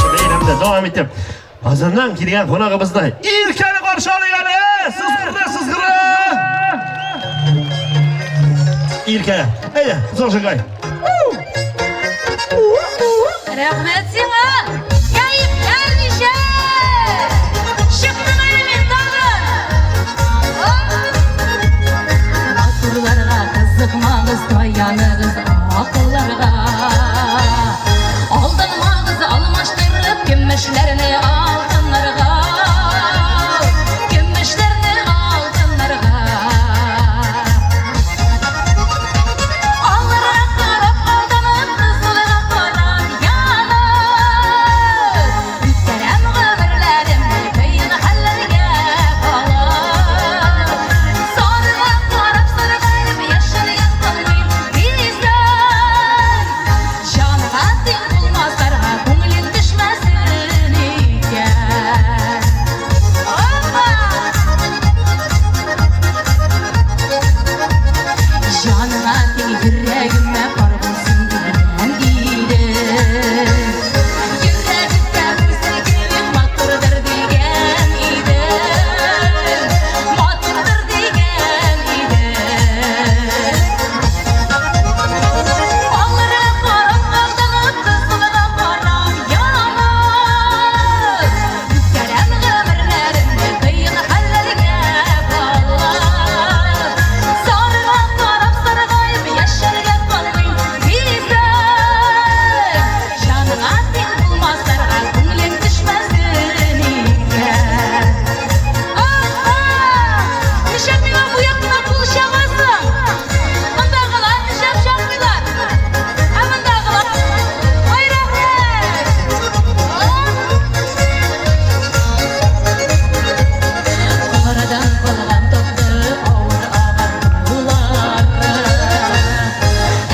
Бәйрәмдә дәвам итеп, Казаннан килгән кунагыбызны Иркәне каршы алыйк әле! Сызгырды, сызгырды! Иркә, әйдә, зажигай. Рәхмәт сиңа! Кәефләр ничә? Чыктым әле мин тагын! Матурларга кызыкмагыз, таяныгыз акылларга. Алданмагыз, алмаштырып көмешләрне алтыннарга. Көмешләрне алтыннарга. Алларга карап алданып, кызылга карап янып, үткәрәм гомерләремне кыен хәлләргә калып. Сарыга карап саргаеп, яшәргә калмыйм тиздән. Җанга тиң булмасларга күңелең төшмәсен икән. Опа! Җаныңа тиң йөрәгемә пар булсын дигән идем. Йөрәгемдә үзең кебек матурдыр дигән идем. Матурдыр дигән идем. Алларга карап алданып, кызылга карап янып, үткәрәм гомерләремне кыен хәлләргә калып. Сарыга карап саргаеп, яшәргә калмыйм тиздән. Җаныңа тиң булмасларга күңелең төшмәсен икән. Апа! Нишләп миңа бу яктан кул чабасың? Мондагылар нишләп чапмыйлар? Ә мондагылар? Ай, рәхмәт! Карадан калган татлы авыр агар куллары.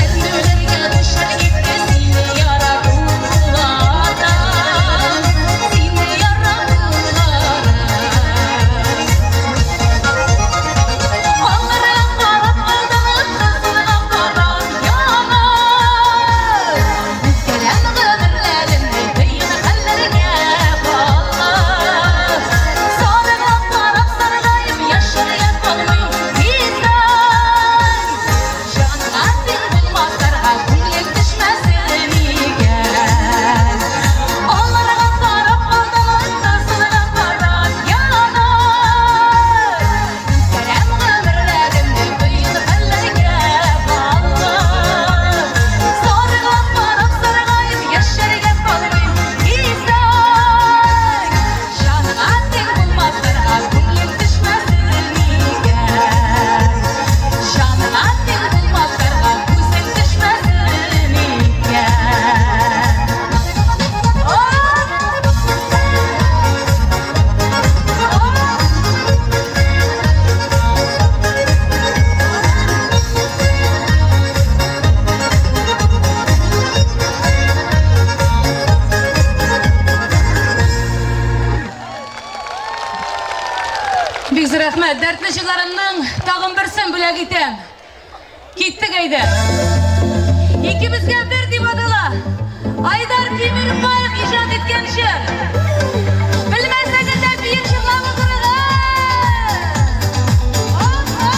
Әрнүләргә дучар итте сине яратулары. Сине яратулары. Алларга карап алданып, кызылга карап янып, үткәрәм гомерләремне кыен хәлләргә калып. Сарыга карап саргаеп, яшәргә калмыйм тиздән. Җанга тиң булмасларга күңелең төшмәсен икән. Алларга карап алданып, кызылга карап янып, үткәрәм гомерләремне кыен хәлләргә калып. Сарыга карап саргаеп, яшәргә калмыйм тиздән. Җанга тиң булмасларга күңелең төшмәсен икән. Җанга тиң булмасларга күзең төшмәсен икән. Бик зур рәхмәт. Дәртле җырларымның тагын берсен бүләк итәм. Киттек әйдә. Икебезгә бер дип атала. Айдар Тимербаев иҗат иткән җыр. Белмәсәгез дә биеп җырлап утырыгыз. Опа!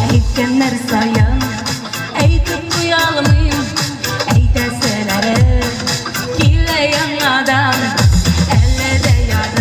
Әйткәннәр саен әйтеп куя алмыйм, әйтәселәре килә яңадан. Әле дә ярый.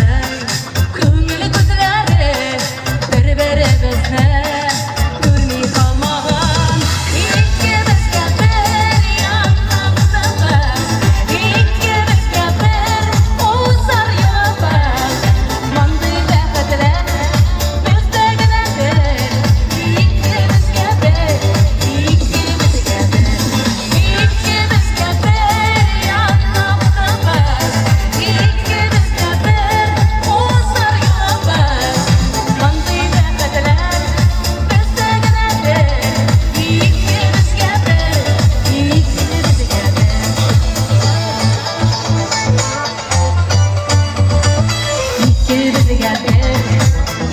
Икебезгә бер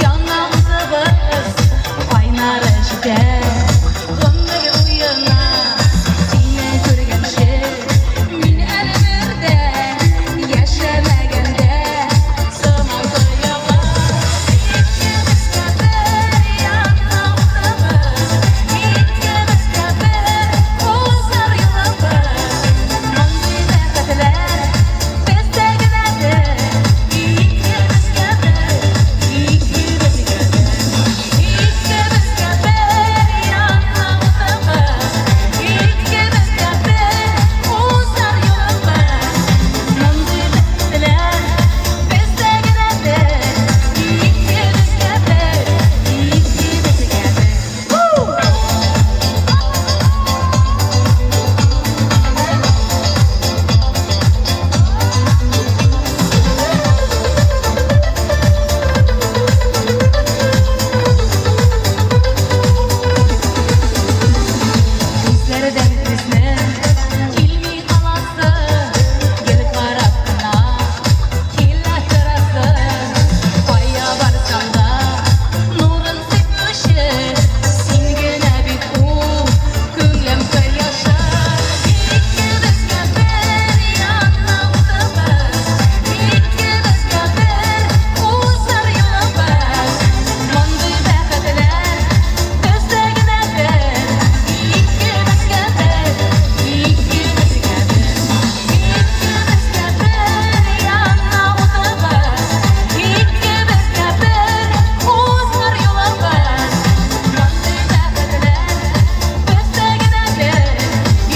яна утыбыз, кайнары җитә. Гомер буена сине күргәнче, мин әле бер дә яшәмәгәндә сыман тоела. Икебезгә бер яна утыбыз, икебезгә бер узар юлыбыз. Мондый бәхетләр бездә генәдер. Икебезгә бер, икебезгә бер. Икебезгә бер яна утыбыз, икебезгә бер узар юлыбыз. Мондый бәхетләр бездә генәдер. Икебезгә бер, икебезгә бер. Күзләрдән күзне килми каласы, гел карап кына килә торасы. Кая барсам да нурын сипүче син генә бит ул, күңелем кояшы. Икебезгә бер яна утыбыз, икебезгә бер узар юлыбыз. Мондый бәхетләр бездә генә бер. Икебезгә бер, икебезгә бер. Икебезгә бер яна утыбыз, икебезгә бер узар юлыбыз. Мондый бәхетләр бездә генә бер.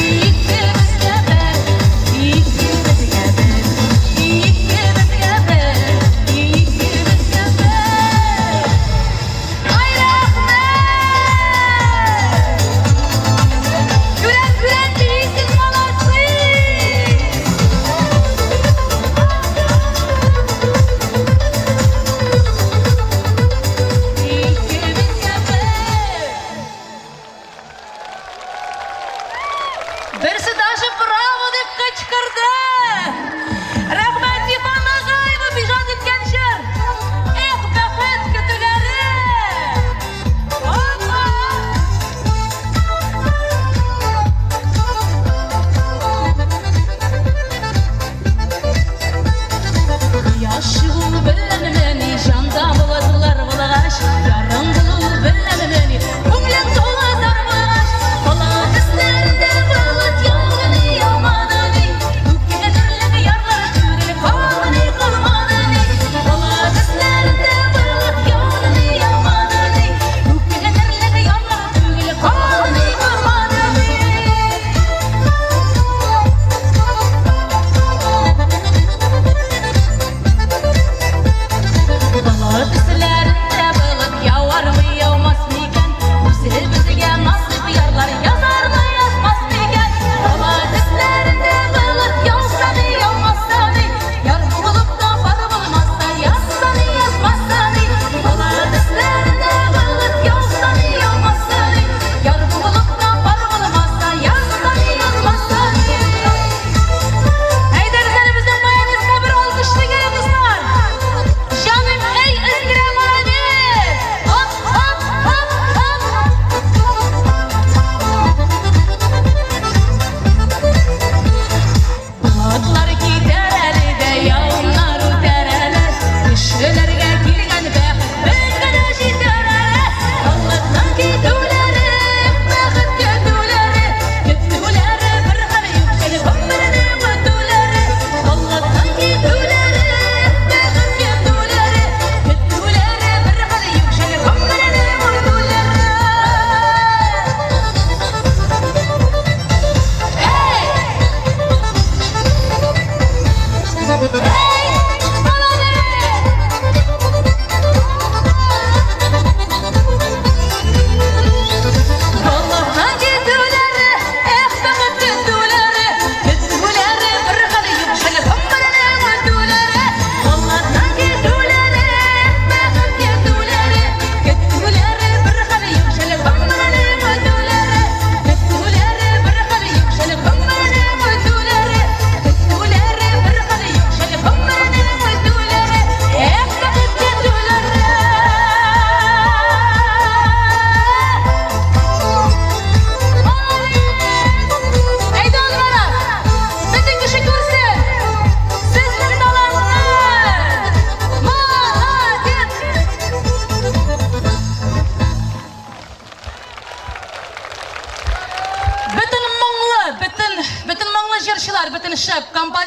Икебезгә бер, икебезгә бер. Икебезгә бер, икебезгә бер. Ай, рәхмәт! Гүрән, гүрән, син молодцы! Икебезгә бер. Берсе даже браво дип кычкырды. Рәхмәт Иван Агаева иҗат иткән җыр. Эх, бәхет көтүләре. Опа! Кояш чыгу беләнмени, җанда болытлар булгач, ярың булу беләнмени, күңелең тулы зар булгач, болыт өсләрендә болыт яуды яумады ни, күккә төрле ярлар түгел, калды ни, калмады ни, болыт өсләрендә болыт яуды яумады ни, күккә төрле ярлар түгел, калды ни, калмады ни. Болыт өсләрендә болыт явармы.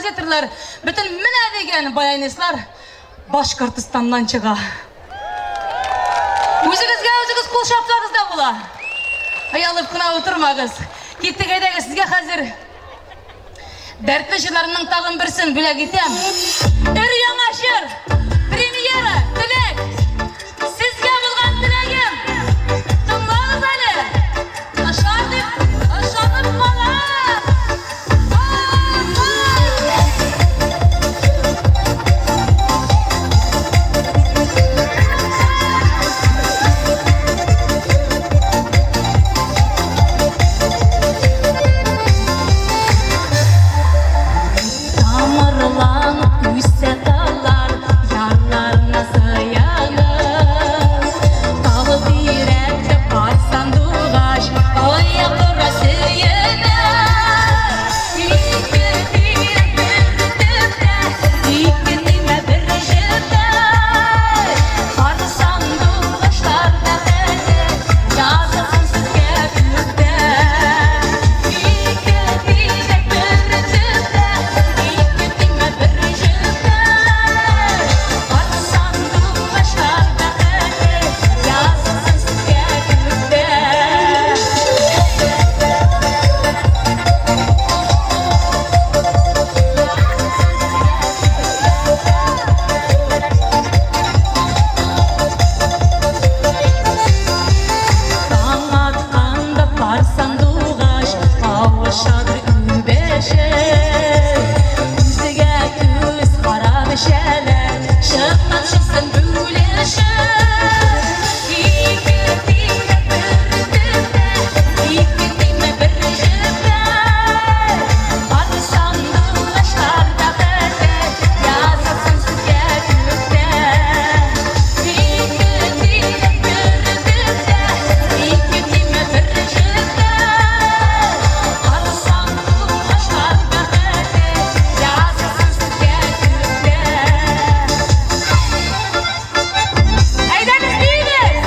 композиторлар, бөтен менә дигән баянистлар Башкортостаннан чыга. Үзегезгә үзегез кул чапсагыз да була. Оялып кына утырмагыз. Киттек әйдәгез, сезгә хәзер дәртле җырларымның тагын берсен бүләк итәм. Өр-яңа җыр! Премьера! Теләк! Сезгә булган теләгем! Тыңлагыз әле! Ошар дип ышанып калам! Тамырланып үсә таллар, ярларына сыянып. Тал тирәктә пар сандугач, аяк сөенә. Ике тирәк бер төптә, ике төймә бер җептә. Пар сандугачлар бәхете язылсын сезгә күктә. Ике тирәк бер төптә, ике төймә бер җептә. Пар сандугачлар бәхете язылсын сезгә күктә. Таң атканда пар сандугач авышадыр үбешеп. Күзгә күз карап эчәләр, чыннан чыксын бүлешеп. Ике тирәк бер төптә, ике төймә бер җептә. Пар сандугачлар бәхете язылсын сезгә күктә. Ике тирәк бер төптә, ике төймә бер җептә. Пар сандугачлар бәхете язылсын сезгә күктә. Әйдәгез биибез!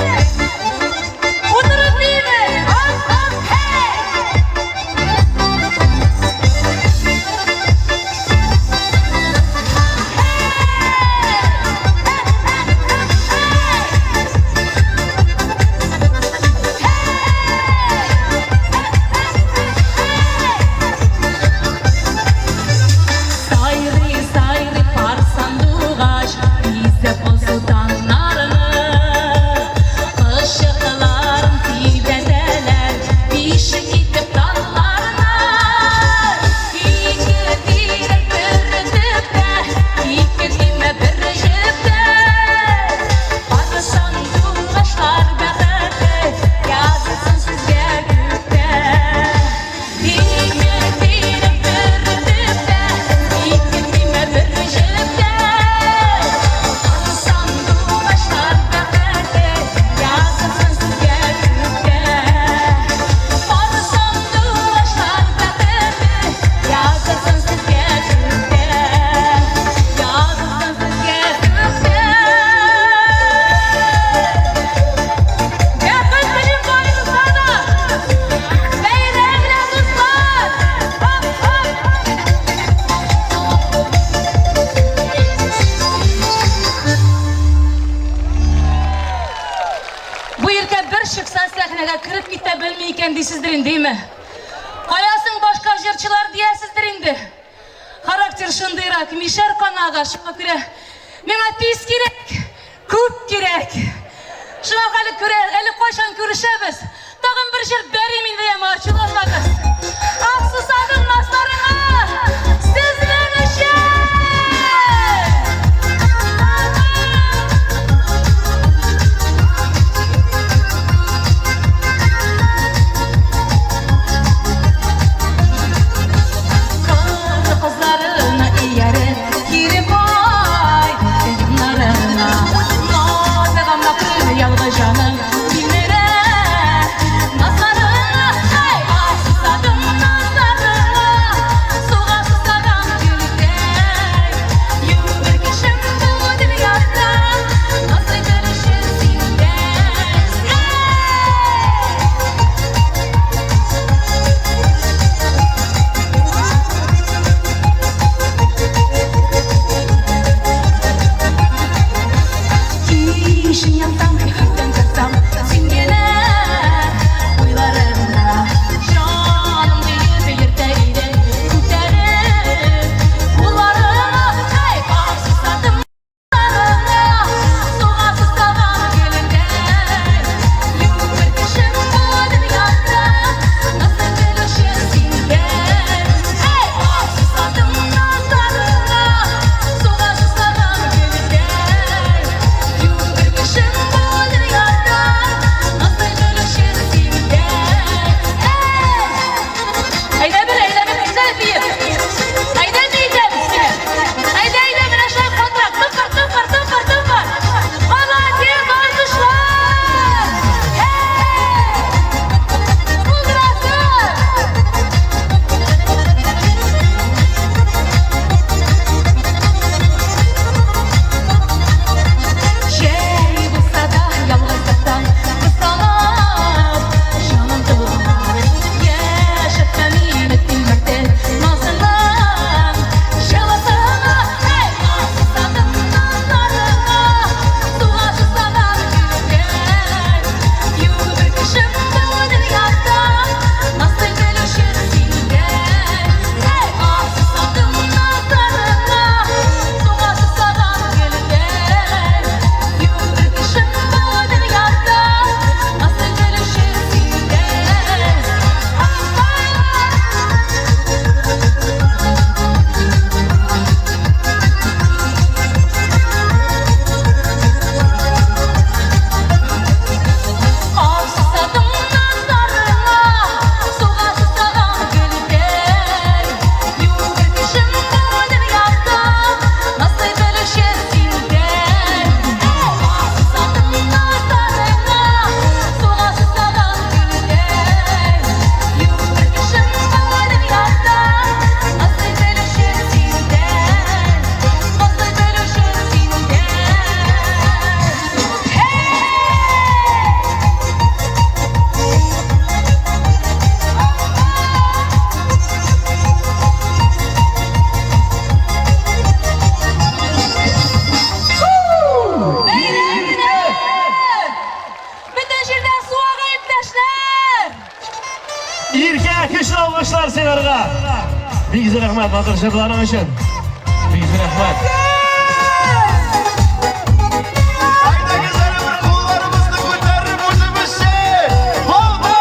Утырып биибез! Хоп, хоп, хей! Сайрый, сайрый пар сандугач, бизәп алсу таңнарны. Кошчыкларын тирбәтәләр, бишек итеп талларны. Ике тирәк бер төптә, ике төймә бер җептә. Пар сандугачлар бәхете язылсын сезгә күктә. Ике тирәк бер төптә, ике төймә бер җептә. Пар сандугачлар бәхете язылсын сезгә күктә. Пар сандугачлар бәхете язылсын сезгә күктә. Язылсын сезгә күктә. Бәхет телим барыгызга да! Бәйрәм белән, дуслар! Хоп, хоп! Бу Иркә бер чыкса сәхнәгә кереп китә белми икән дисездер инде, димме? Кая соң башка җырчылар диясездер инде. Характер шундыйрак, мишәр канага, шуңа күрә миңа тиз кирәк, күп кирәк. Шуңа әле күрә, әле кайчан күрешәбез? Тагын бер җыр бәрим инде, яме, ачуланмагыз. Ах, сусадым назларыңа, сезнең өчен! Кыр кызларына ияреп кире бай яннарына. Назыгамма көл ялгыз җаным тилмерә назларыңа. Ай, ах, сусадым назларыңа, суга сусаган. сиңарга. Бик зур рәхмәт матур җырларың өчен. Бик зур рәхмәт. Әйдәгез әле бер кулларыбызны күтәреп үзебезчә. Булды!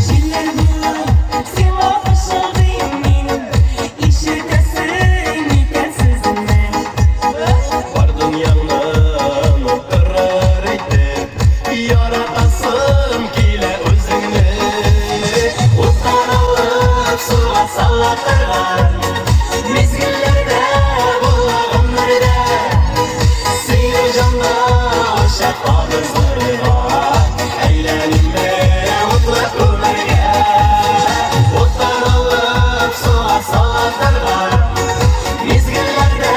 Җилләр булып сиңа пышылдыйм мин, Ишетәсең микән сүземне? Бар дөньяңны оныттырыр итеп, Яратасым килә үзеңне. Уттан алып суга сала торган Мизгелләрдә була гомердә. Сине җанга учак кабызырга, Әйләним утлы күмергә. Уттан алып суга сала торган Мизгелләрдә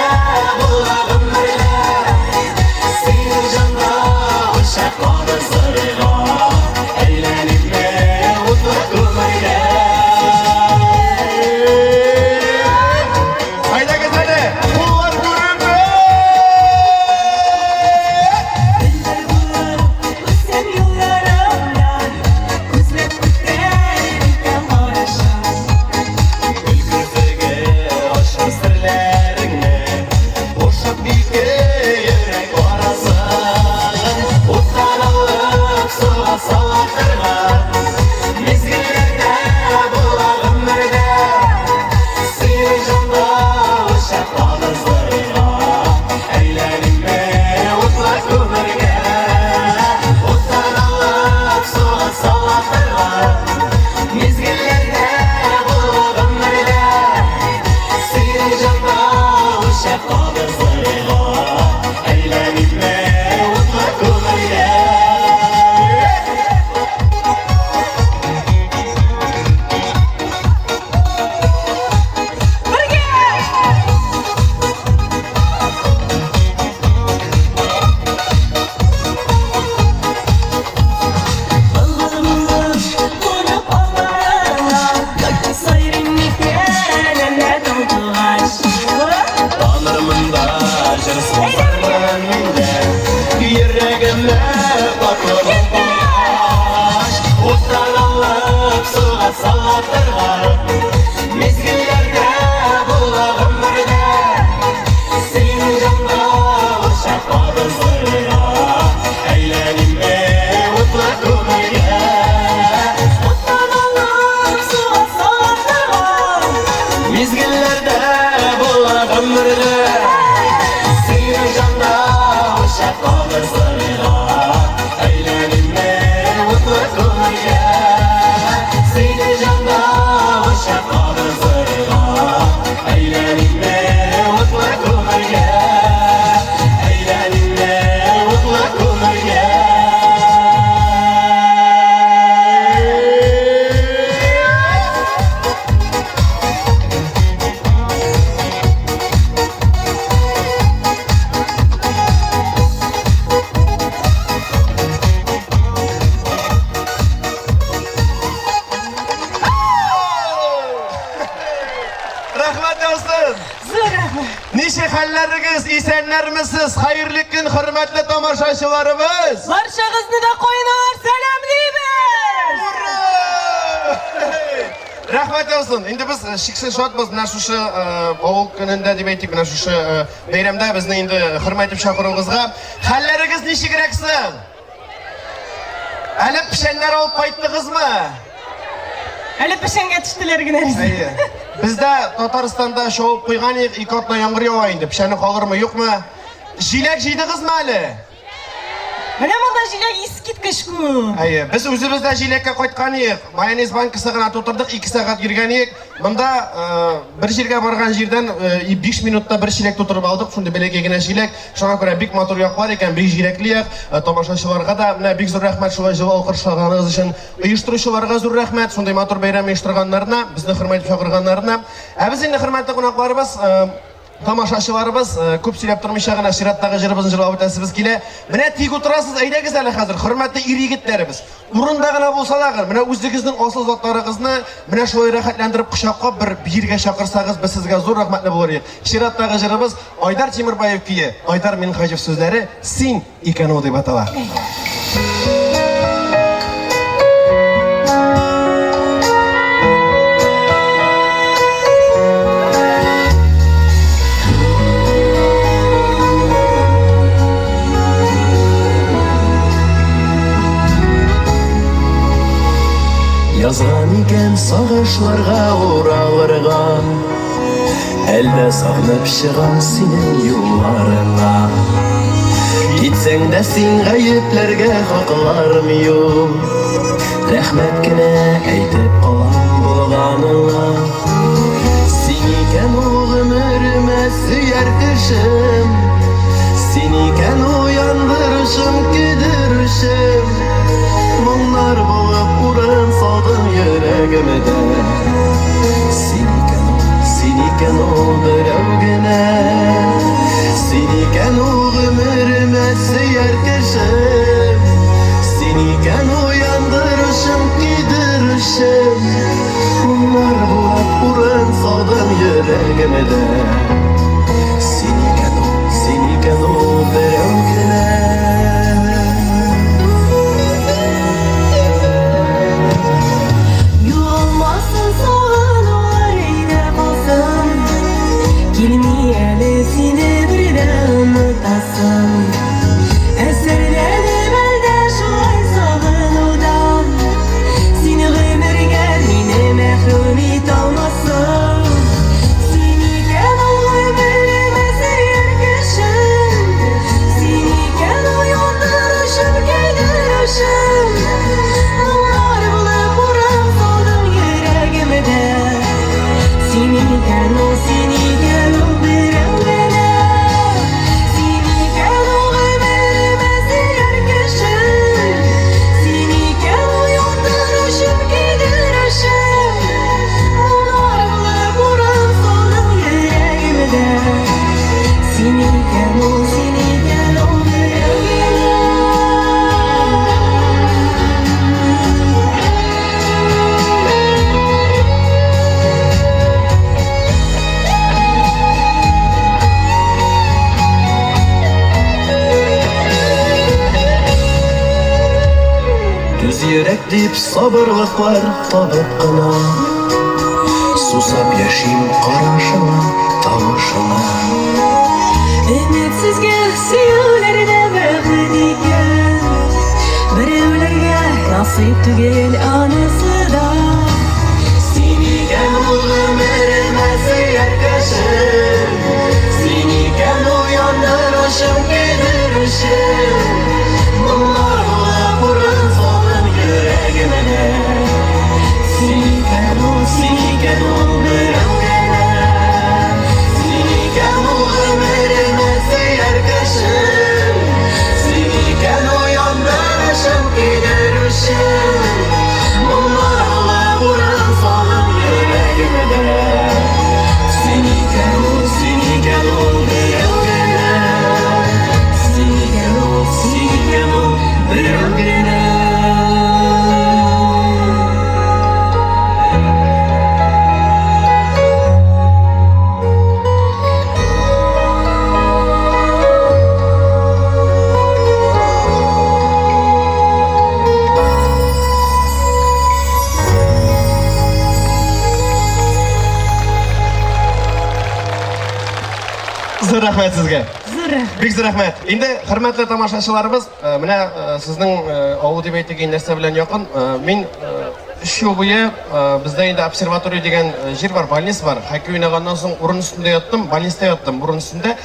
була гомердә. Сине җанга учак кабызырга, Әйләним утлы күмергә. Әйдәгез әле, куллар күренде! Гөлләр булып үссәм юлларымда, Күзләп үтәр микән карашың? Гөл керфеге ачыр серләреңне, Кушып ике йөрәк арасын. Уттан алып суга сала торган Мизгелләрдә була гомердә. Сине җанга учак кабызырга, Әйләним утлы күмергә. Уттан алып суга сала торган Мизгелләрдә була гомердә. Сине җанга учак кабызырга, Әйләним утлы күмергә. Былбыл булып кунып алларыңа, Сайрыйм микән әллә таңтугач? Танырмын да җыр сузармын мин дә, Йөрәгемә татлы булгач. Уттан алып суга сала торган Мизгелләрдә була гомердә. Сине җанга учак кабызырга, Әйләним утлы күмергә. Уттан алып суга сала торган Мизгелләрдә була гомердә. Сине җанга учак кабызырга, Әйләним утлы күмергә. Сине җанга учак кабызырга, Әйләним утлы күмергә. Әйләним утлы күмергә. Рәхмәт яусын! Зур рәхмәт. Ничек хәлләрегез, исәннәрмесез? Хәерле көн, хөрмәтле тамашачыларыбыз! Барчагызны да кайнар сәламлибез! Ура! Рәхмәт яусын. Инде без чиксез шатбыз менә шушы авыл көнендә дип әйтик, менә шушы бәйрәмдә безне инде хөрмәт итеп чакыруыгызга. Хәлләрегез ничегрәк соң? Әле печәннәр алып кайттыгызмы? Әле печәнгә төштеләр генә. Әйе. Бездә Татарстанда чабып куйган идек, ике атна яңгыр ява инде. Печәне калырмы, юкмы? Җиләк җыйдыгызмы әле? Менә монда җиләк искиткеч күп. Әйе, без үзебез дә җиләккә кайткан идек. Майонез банкасы гына тутырдык, 2 сәгать йөргән идек. Монда бер җиргә барган җирдән 5 минутта бер чиләк тутырып алдык, шундый бәләкәй генә җиләк. Шуңа күрә бик матур яклар икән, бик җиләкле як. Тамашачыларга да менә бик зур рәхмәт шулай җылы алкышлаганыгыз өчен. Оештыручыларга зур рәхмәт, шундый матур бәйрәм оештырганнарына, безне хөрмәт итеп чакырганнарына. Ә без инде, хөрмәтле кунакларыбыз, тамашачыларыбыз, күп сөйләп тормыйча гына чираттагы җырыбызны җырлап үтәсебез килә. Менә тик утырасыз, әйдәгез әле хәзер, хөрмәтле ир-егетләребез. Урында гына булса да, менә үзегезнең асыл затларыгызны менә шулай рәхәтләндереп кочаклап бер биергә чакырсагыз, без сезгә зур рәхмәтле булыр идек. Чираттагы җырыбыз Айдар Тимербаев көе, Айдар Минһаҗев сүзләре Син икән ул дип атала. Язган икән сагышларга уралырга, Әллә сагынып чыгам синең юлларыңа. Китсәң дә син гаепләргә хакларым юк, Рәхмәт кенә әйтеп калам булганыңа. Син икән ул гомеремә сөяр кешем, Син икән ул яндыручым, көйдерүчем, Моңнар булып урын салдың йөрәгемдә. Син икән ул, син икән ул берәү генә, Син икән ул гомеремә сөяр кешем, Син икән ул яндыручым, көйдерүчем, Моңнар булып урын салдың йөрәгемдә. Син икән ул, син икән ул берәү генә. Югалмасын сагынулар өйдә калсын. Килми әле сине бер дә онытасым. Әсәрләнеп әлдә шулай сагынудан. Син гомергә мине мәхрүм итә алмассың. Син икән ул гомеремә сөяр кешем. Син икән ул яндыручым, көйдерүчем. Моңнар булып урын салдың йөрәгемдә. Син икән ул, син икән ул берәү генә. Син икән ул гомеремә сөяр кешем. Син икән ул яндыручым, көйдерүчем. Моңнар булып урын салдың йөрәгемдә. Син икән ул, син икән ул берәү генә. Түз йөрәк дип сабырлыклар табып кына, Сусап яшим карашыңа, тавышыңа. Өметсезгә сөюләр дә бәхет икән. Берәүләргә насыйп түгел анысы да. Син икән ул гомеремә сөяр кешем, Син икән ул яндыручым, көйдерүчем, Моңнар булып урын салдың йөрәгемдә. Син икән ул, син икән ул берәү генә. Син икән ул гомеремә сөяр кешем, Син икән ул яндыручым, көйдерүчем, Моңнар булып урын салдың йөрәгемдә. Син икән ул, син икән ул берәү генә. Син икән ул, син икән ул берәү генә. Зур рәхмәт сезгә. Зур рәхмәт. Бик зур рәхмәт. Инде хөрмәтле тамашачыларыбыз, менә сезнең авыл дип әйтик, инде нәрсә белән якын. Мин 3 ел буе бездә инде обсерватория дигән җир бар, больница бар. Хоккей уйнаганнан соң урын өстендә яттым, больницада яттым, урын өстендә.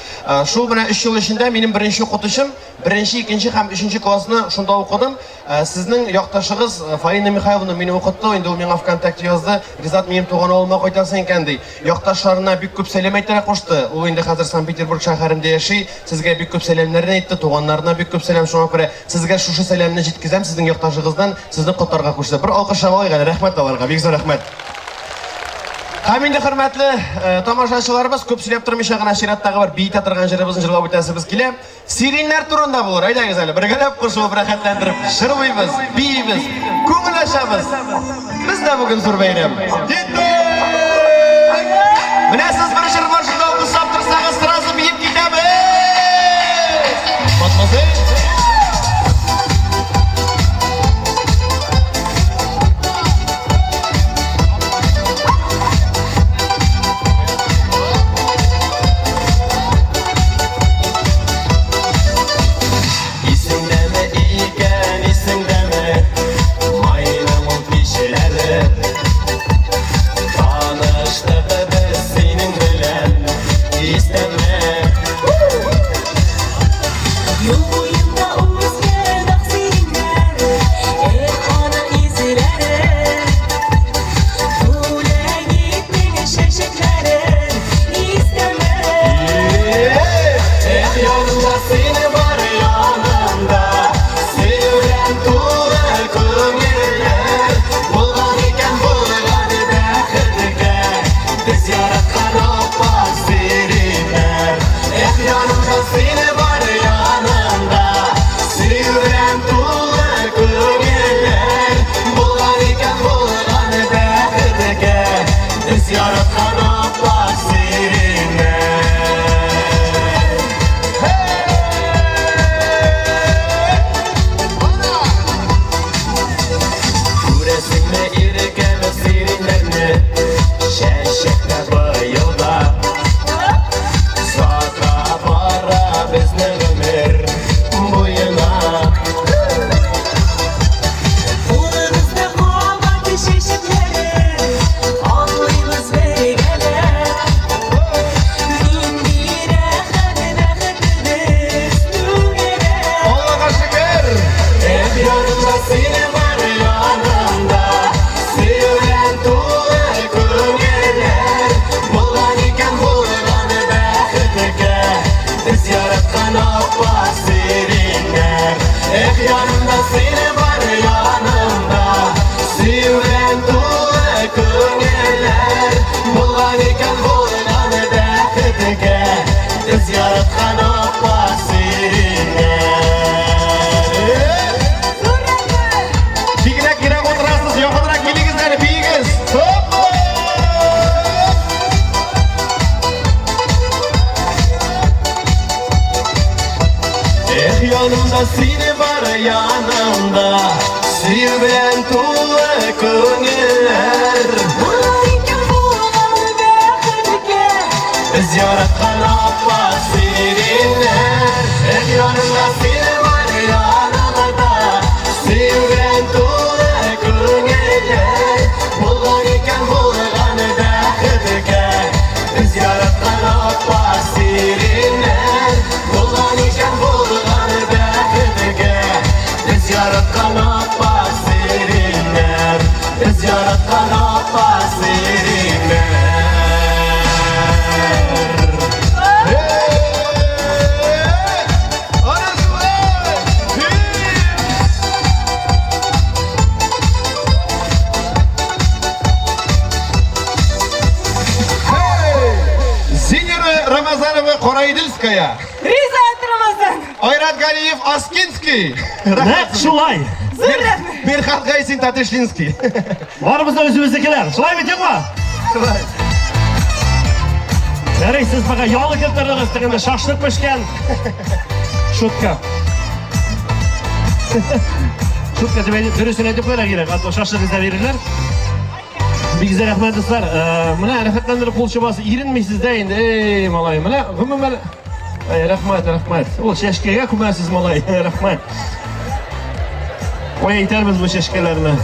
Шул менә 3 ел эчендә минем беренче укытучым, беренче, икенче һәм өченче классны шунда укыдым. Сезнең якташыгыз Фаина Михайловна мине укытты, инде ул миңа ВКонтакте язды. Ризат, минем туган авылыма кайтасың икән, ди. Якташларына бик күп сәлам әйтергә кушты. Ул инде хәзер Санкт-Петербург шәһәрендә яши. Сезгә бик күп сәламнәрен әйтте, туганнарына бик күп сәлам. Шуңа күрә сезгә шушы сәламне җиткезәм, сезнең якташыгыздан сезне котларга кушты. Бер алкыш алыйк әле, рәхмәт аларга, бик зур рәхмәт. Һәм инде хөрмәтле э, тамашачыларыбыз, күп сөйләп тормыйча гына чираттагы бер биетә торган җырыбызны җырлап үтәсебез килә. Сириннәр турында булыр. Әйдәгез әле, бергәләп кушылып рәхәтләндереп җырлыйбыз, биибез, күңел ачабыз. Бездә бүген зур бәйрәм. Киттек! Менә сез бер җыр башында укысап торсагыз, сразу биеп китәбез. Мадемуазель. Исеңдәме икән, исеңдәме Майның ул кичләре Таныштык без синең белән Истәме? Юл буенда үскән ак сиреньнәр, Эх, аның изләре. Бүләк иттең чәчәкләрен, Истәме? Эх, янымда сине бар янымда Сөю белән тулы күңелләр Булган икән булган бәхеткә Без яраткан аппак сиреньнәр Эх, янымда сине бар янымда Сөю белән тулы күңелләр Булган икән булган бәхеткә Без яраткан аппак сиреньнәр. Күрәсеңме иркәм сиреньнәрне Чәчәктә быел да Сака бара безнең гомер буена. Кулыбызда кабак чәчәкләре, Атлыйбыз бергәләп. Нинди рәхәт бәхетебез түгәрәк. Аллага шөкер! Эх, янымда сине бар янымда Сөю белән тулы күңелләр Булган икән булган бәхеткә Без яраткан аппак сиреньнәр Эх, янымда сине бар янымда Сөю белән тулы күңелләр Булган икән булган бәхеткә Без яраткан аппак сиреньнәр. Бигрәк ерак утырасыз, якынрак килегез әле, биегез. Хоппа! Эх, янымда сине бар янымда Сөю белән тулы күңелләр Булган икән булган бәхеткә Без яраткан аппак сиреньнәр Эх, янымда сине бар янымда Сөю белән тулы күңелләр Булган икән булган бәхеткә Без яраткан аппак сиреньнәр Булган икән булган бәхеткә Без яраткан аппак сиреньнәр Без яраткан аппак сиреньнәр. Ана шулай! Хи! Хей! Зинира Рамазанова Караидельская. Ризат Рамазан! Айрат Галиев Аскинский. Нәкъ шулай. Зур рәхмәт! Мирхат Гайсин Татышлинский. Барыбыз да үзебезнекеләр. Шулай бит, юкмы? Шулай. Ярый, сез пока ял итеп торыгыз, тегендә шашлык пешкән. Шутка. Шутка дип әйтеп, дөресен әйтеп куярга кирәк, а то шашлык эзләп йөрерләр. Бик зур рәхмәт, дуслар. Менә рәхәтләндереп кул чабасы иренмисез дә инде. Эй, малай, менә гомумән Ай, рәхмәт, рәхмәт. Ул чәчкәгә күмәсез, малай. Рәхмәт. Кая итәрбез бу чәчкәләрне?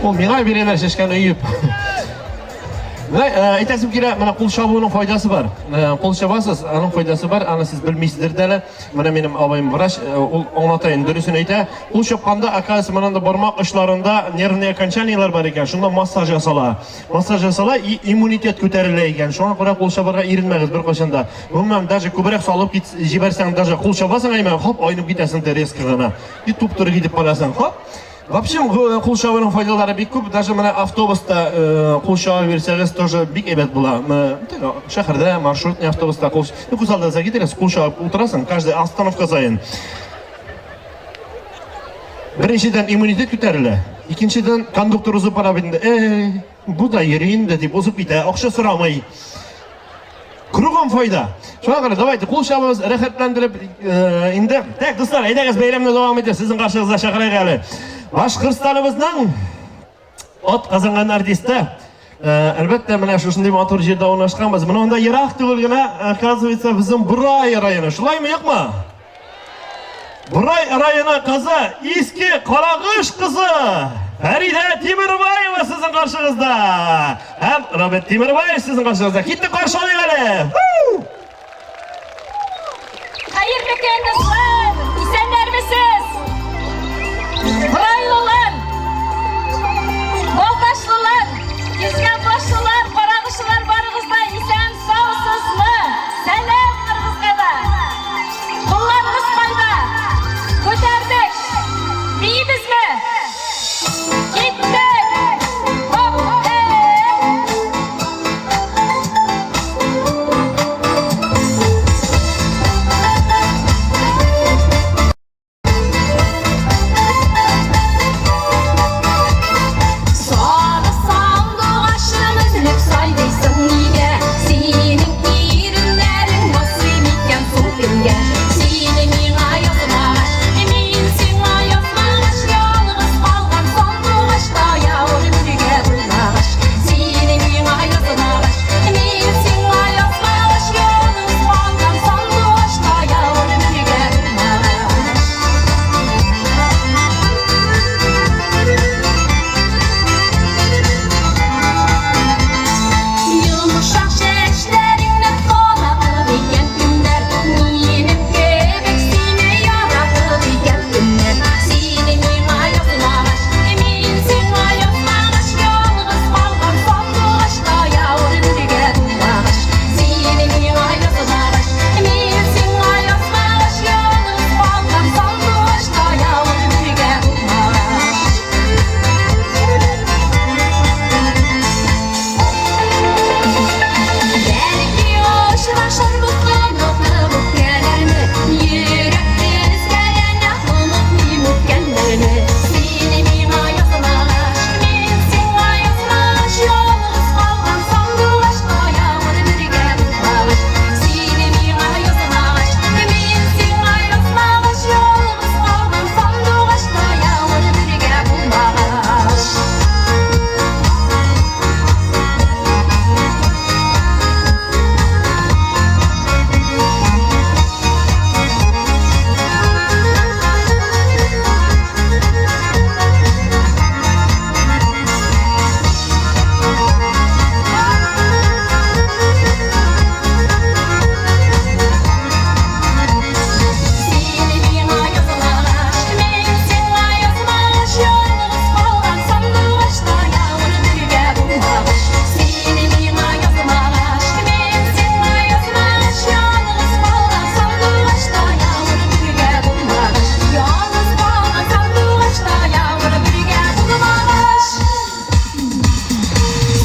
Ул миңа бирәләр чәчкәне өеп. Менә әйтәсем килә, менә кул чабуның файдасы бар. Кул чабасыз, аның файдасы бар, аны сез белмисездер дә әле. Менә минем абыем врач, ул аңлата инде, дөресен әйтә. Кул чапканда, оказывается, менә анда бармак очларында нервные окончаниелар бар икән, шунда массаж ясала. Массаж ясала и иммунитет күтәрелә икән. Шуңа күрә кул чабарга иренмәгез беркайчан да. Гомумән, даже күбрәк салып кит, җибәрсәң, даже кул чабасың, әйме, хоп, айнып китәсең дә резко гына. И туп-туры китеп барасың, хоп. Вообще, кул чабуның файдалары бик күп. Даже менә автобуста кул чаба бирсәгез, тоже бик әйбәт була. Шәһәрдә маршрутный автобуста кул, ну, күз алдыгызга китерегез, кул чабып утырасың, каждый остановка саен. Беренчедән, иммунитет күтәрелә. Икенчедән, кондуктор узып бара бит инде. Эй, бу да йөри инде дип узып китә, акча сорамый. Кругом файда. Шуңа күрә давайте кул чабабыз, рәхәтләндереп инде. Так, дуслар, әйдәгез бәйрәмне дәвам итеп, сезнең каршыгызга чакырайык әле. Башкортстаныбызның ат казанган артисты. Әлбәттә, менә шушындый матур җирдә урнашканбыз. Менә монда ерак түгел генә, оказывается, безнең Бурай районы. Шулаймы, юкмы? Бурай районы кызы, Иске Карагыш кызы Фәридә Тимербаева сезнең каршыгызда. Һәм Роберт Тимербаев сезнең каршыгызда. Киттек каршы алыйк әле. Хәерле көн, дуслар! Исәннәрмесез? Бурайлылар, Балтачлылар, Кискән башлылар, Карагышлылар барыгыз да исән саусызмы? Сәлам барыгызга да! Кулларыгыз кайда? Күтәрдек! Биибезме? Киттек! Хоп! Э! Сары сандугачны өзелеп сайлыйсың нигә? Синең иреннәрең басый микән сул көнгә? Сине миңа язмагач, мин сиңа язмагач, ялгыз калган сандугачта гомергә булмагач. Сине миңа язмагач, мин сиңа язмагач, ялгыз калган сандугачта гомергә булмагач. Йомшак чәчләреңне таратып икән кемнәр? Минем кебек сине яратып икән кемнәр? Сине миңа язмагач, мин сиңа язмагач, ялгыз калган сандугачта гомергә булмагач. Сине миңа язмагач, мин сиңа язмагач, ялгыз калган сандугачта гомергә булмагач. Бәлки очрашырбыз онытып үпкәләрне, Йөрәк өзгәләнә онытмыйм үткәннәрне. Сине миңа язмагач, мин сиңа язмагач, ялгыз калган сандугачта гомергә булмагач. Сине миңа язмагач, мин сиңа язмагач, ялгыз калган сандугачта гомергә булмагач. Сине миңа язмагач, мин сиңа язмагач, ялгыз калган сандугачта гомергә булмагач. Сине миңа язмагач, мин сиңа язмагач, ялгыз калган сандугачта гомергә булмагач. Ялгыз калган сандугачта гомергә булмагач.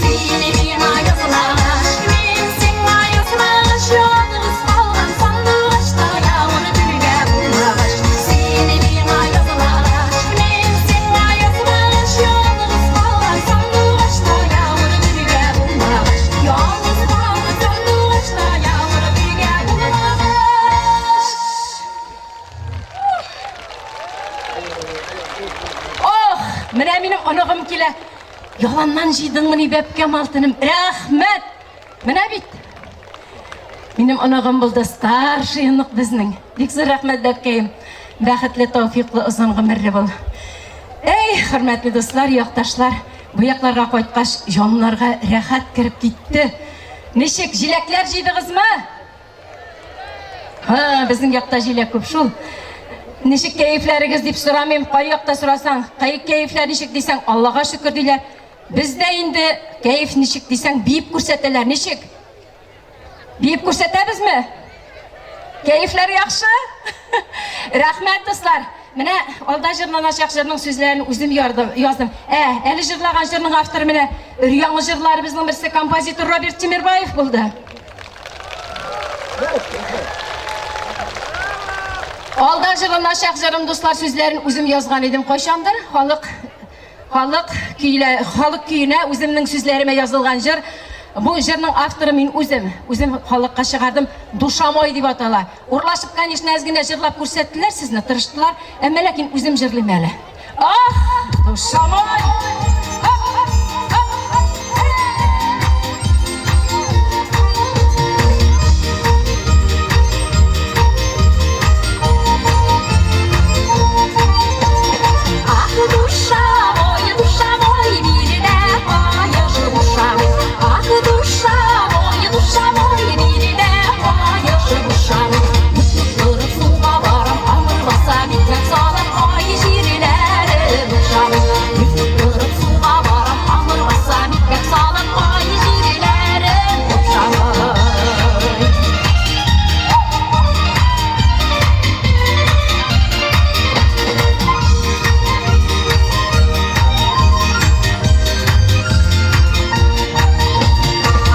Сине миңа язмагач, мин сиңа язмагач, ялгыз калган сандугачта гомергә булмагач. Сине миңа язмагач, мин сиңа язмагач, ялгыз калган сандугачта гомергә булмагач. Ялгыз калган сандугачта гомергә булмагач. Ох, менә минем оныгым килә. Яланнан җыйдыңмыни, бәбкәм алтыным? Рәхмәт! Менә бит. Минем оныгым булды, старший онык безнең. Бик зур рәхмәт, бәбкәем. Бәхетле, тәүфиклы, озын гомерле бул. Эй, хөрмәтле дуслар, якташлар, бу якларга кайткач, җаннарга рәхәт кереп китте. Ничек, җиләкләр җыйдыгызмы? Ха, безнең якта җиләк күп шул. Ничек кәефләрегез дип сорамыйм, кай якта сорасаң, кай кәефләр ничек дисәң, Аллага шөкер диләр. Бездә инде кәеф ничек дисәң, биеп күрсәтәләр. Ничек? Биеп күрсәтәбезме? Кәефләр яхшы? Рәхмәт, дуслар. Менә алда җырланачак җырның сүзләрен үзем ярдым, яздым. Ә, әле җырлаган җырның авторы менә өр-яңы җырларыбызның берсе композитор Роберт Тимербаев булды. Алда җырланачак җырым, дуслар, сүзләрен үзем язган идем кайчандыр. Халык халык көйлә, халык көенә үземнең сүзләремә язылган җыр. Бу җырның авторы мин үзем. Үзем халыкка чыгардым. Душа мой дип атала. Урлашып, конечно, әз генә җырлап күрсәттеләр сезне, тырыштылар. Әмма ләкин үзем җырлыйм әле. Ах, душа мой! Ах, душа мой, душа мой, милая душа мой. Ах, душа мой, душа мой, милая душа мой. Торып суга барам, камыр басам, икмәк салам, ай җирләре душа мой. Торып суга барам, камыр басам, икмәк салам, ай җирләре душа мой.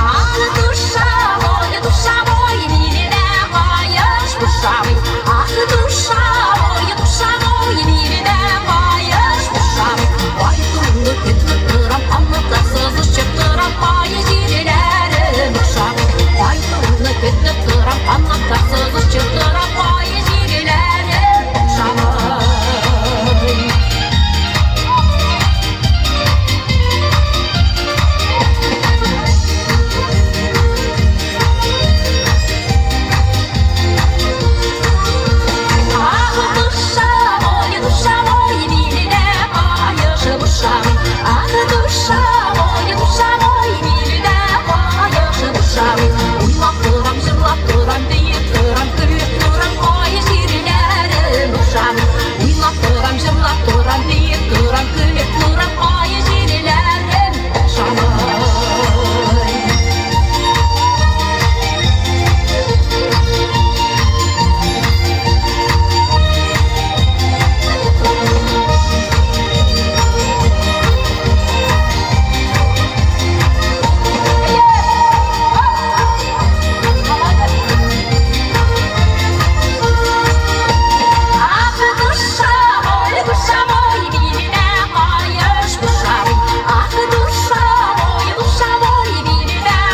Ах, душа мой, душа мой, милая душа мой. Ах, душа мой, душа мой, милая душа мой. Кайтуыңны көтеп торам, канатларсыз очып торам, ай җирләре душа мой. Кайтуыңны көтеп торам, канатларсыз очып торам, ай җирләре душа мой. Ах, душа мой, душа мой, милая душа мой. Ах, душа мой, душа мой, милая душа мой. Уйлап торам, җырлап торам, биеп торам, көлеп торам, ай җирләре душа мой. Уйлап торам, җырлап торам, биеп торам, көлеп торам, ай җирләре душа мой. Ах, душа мой, душа мой, милая душа мой. Ах, душа мой, душа мой, милая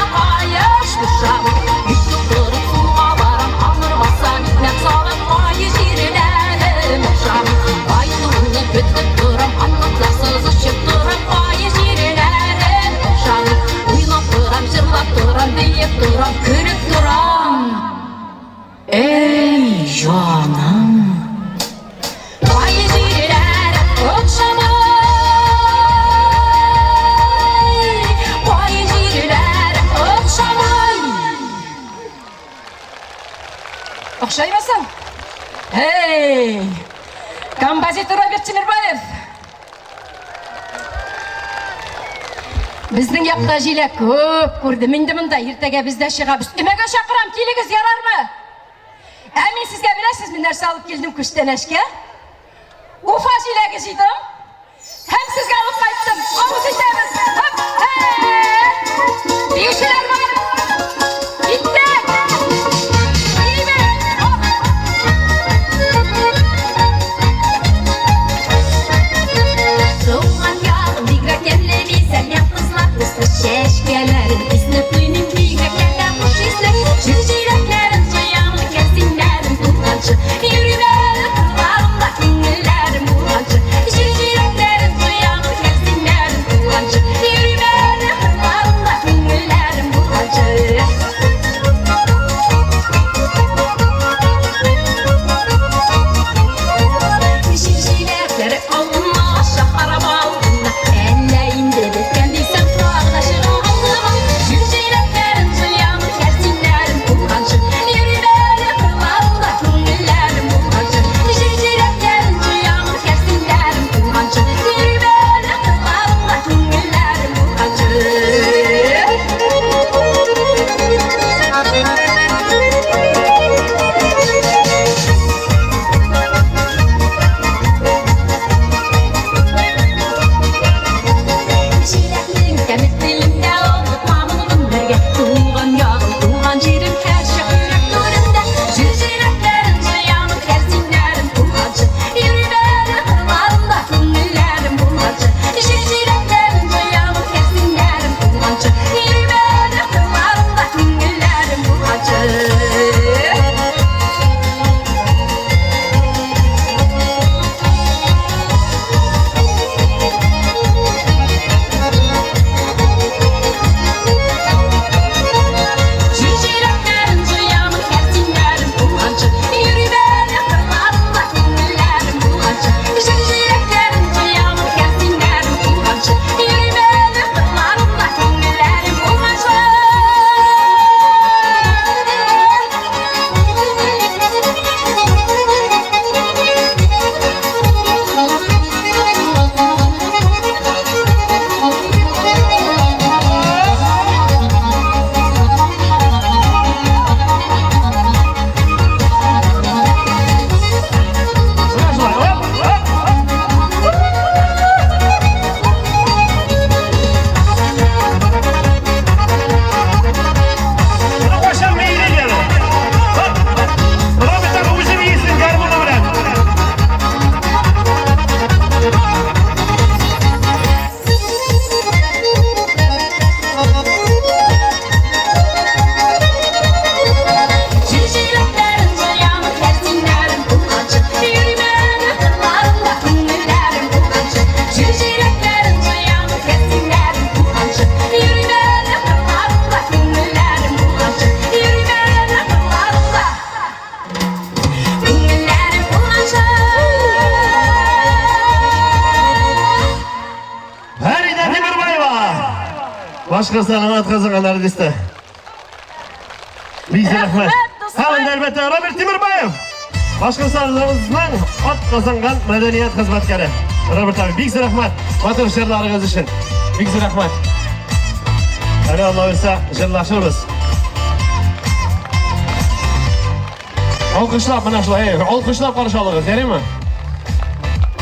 душа мой. Йөкләп торып суга барам, камыр басам, икмәк салам, ай җирләре душа мой. Кайтуыңны көтеп торам, канатларсыз очып торам, ай җирләре душа мой. Уйлап торам, җырлап торам, биеп торам, көлеп торам. Эй, җаным! Ай җирләре охшамай, ай җирләре охшамай. Охшаймасың? Эй! Композитор Роберт Тимербаев! Безнең якта җиләк күп күрдем инде монда. Иртәгә без дә чыгабыз. Өмәгә чакырам, килегез, ярармы? Ә мин сезгә беләсезме нәрсә алып килдем күчтәнәчкә? Уфа җиләге җыйдым. Һәм сезгә алып кайттым. Авыз итәбез. Һап, һә! Биючеләр бар. Киттек! Биибез! Оп! Туган ягым бигрәк тәмле бизәлгән кызлар төсле чәчкәләрен иснәп туймыйм бигрәкләр дә хуш исле җир җиләкләрен җыям икән синнәрем туганчы йөрим әле кырларымда күңелләрем булганчы җир җиләкләрен җыям икән. Тимербаева! Башкортстанның атказанган артисты. Бик зур рәхмәт. Рәхмәт, дуслар. Һәм инде, әлбәттә, Роберт Тимербаев! Башкортстаныбызның атказанган мәдәният хезмәткәре. Роберт абый, бик зур рәхмәт. Матур җырларыгыз өчен. Бик зур рәхмәт. Әле Алла бирсә, җырлашырбыз. Алкышлап менә шулай, алкышлап каршы алыгыз, ярыймы?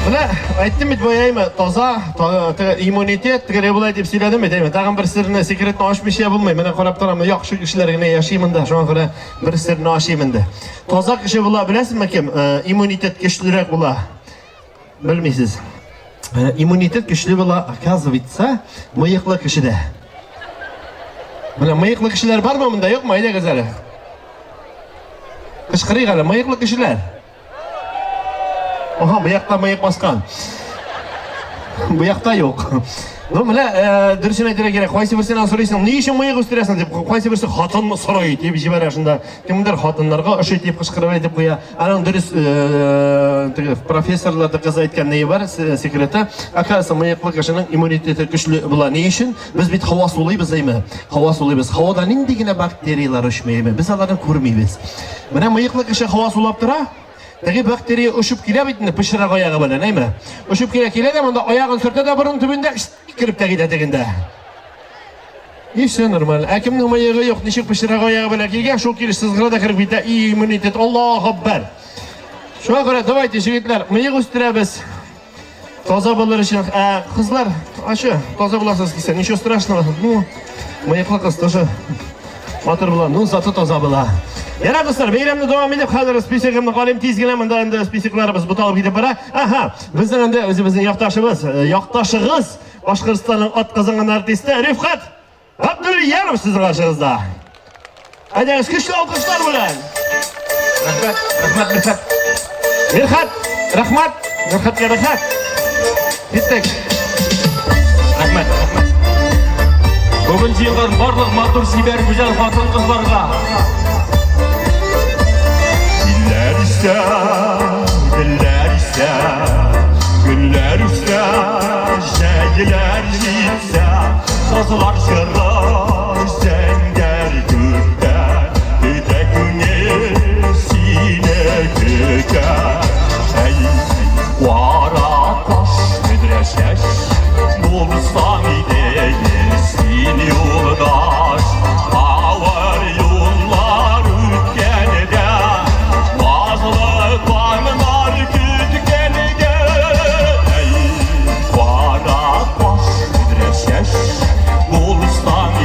Менә әйттем бит баяймы, таза, теге иммунитет, теге болай дип сөйләдем бит, әйме. Тагын бер серне, секретны ачмыйча булмый. Менә карап торам, яхшы кешеләр генә яши монда, шуңа күрә бер серне ачыйм инде. Таза кеше була, беләсезме кем? Иммунитет көчлерәк була. Белмисез. Иммунитет көчле була, оказывается, мыеклы кешедә. Менә мыеклы кешеләр бармы монда, юкмы? Әйдәгез әле. Кычкырыйк әле, мыеклы кешеләр. Ага, бу якта мыек баскан. Бу якта юк. Ну, менә дөресен әйтергә кирәк, кайсы берсеннән сорыйсың, ни өчен мыек үстерәсең дип, кайсы берсе хатын сорый дип җибәрә шунда. Кемдер хатыннарга ошый дип кычкырып әйтеп куя. Аның дөрес теге профессорлар да кыз әйткән ни бар, секреты. Оказывается, мыеклы кешенең иммунитеты көчле була. Ни өчен? Без бит һава сулыйбыз, әйме? Һава сулыйбыз. Һавада нинди генә бактерияләр очмый, әйме? Без аларны күрмибез. Менә мыеклы кеше һава сулап тора, теге бактерия очып килә бит инде пычрак аягы белән, әйме? Очып килә, килә дә монда аягын сөртә дә борын төбендә кереп тә китә тегендә. И все нормально. Ә кемнең мыегы юк, ничек пычрак аягы белән килгән, шул килеш сызгыра да кереп китә. И иммунитет, Аллаһу акбар. Шуңа күрә давайте, егетләр, мыек үстерәбез. Таза булыр өчен, ә кызлар, ачы, таза буласыз килсә, ничего страшного. Ну, мыеклы кыз тоже матур була, ну, заты таза була. Ярар, дуслар, бәйрәмне дәвам итеп, хәзер списогымны карыйм, тиз генә монда инде списокларыбыз буталып китеп бара. Аһа, безнең инде үзебезнең якташыбыз, якташыгыз, Башкортстанның атказанган артисты Рифкать Габдуллияров сезнең каршыгызда. Әйдәгез, көчле алкышлар белән. Рәхмәт, рәхмәт, Мирхәт. Мирхәт, рәхмәт, Мирхәткә рәхмәт. Киттек. Рәхмәт, рәхмәт. Бүген җыелган барлык матур, чибәр, гүзәл хатын-кызларга. Җилләр исә, гөлләр исә, гөлләр үсә, җәйләр җитсә, Казлар чыгар зәңгәр күктә, Көтә күңел сине көтә. Әй, кара каш, бөдрә чәч, Булсаң иде син юлдаш, Авыр юллар үткәндә, Назлы таңнар көткәндә. Әй, кара каш, бөдрә чәч, Булсаң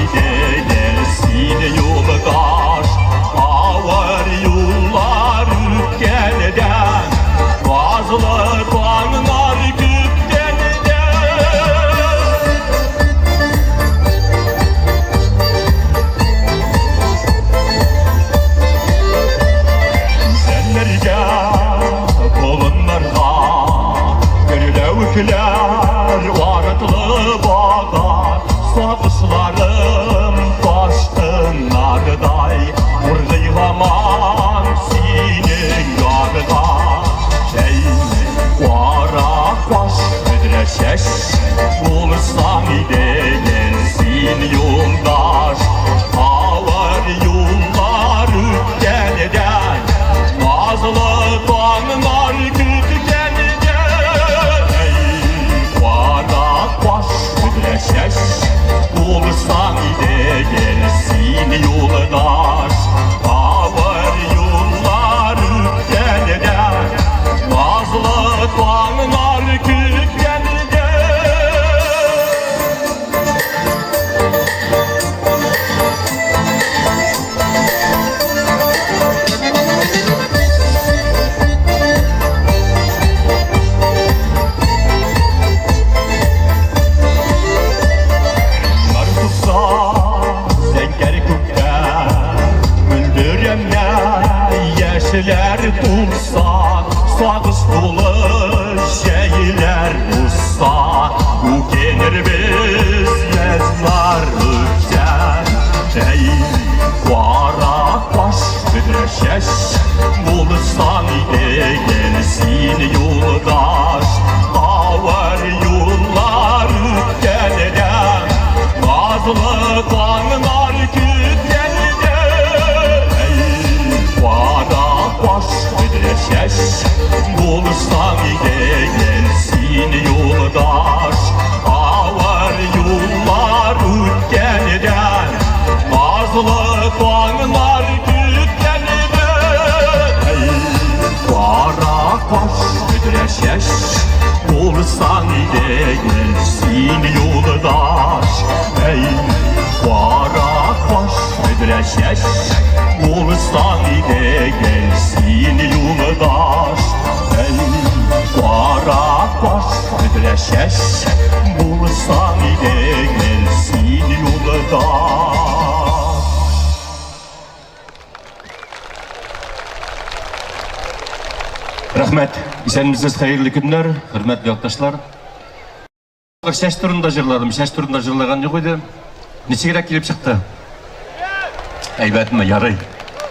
син юлдаш. Әй, кара каш, бөдрә чәч, булсаң иде гел син юлдаш. Әй, кара каш, бөдрә чәч, булсаң иде гел син юлдаш. Рәхмәт. Исәнмесез, хәерле көннәр, хөрмәтле якташлар. Бер чәч турында җырладым, чәч турында җырлаган юк иде. Ничегрәк килеп чыкты? Әйбәтме? Ярый.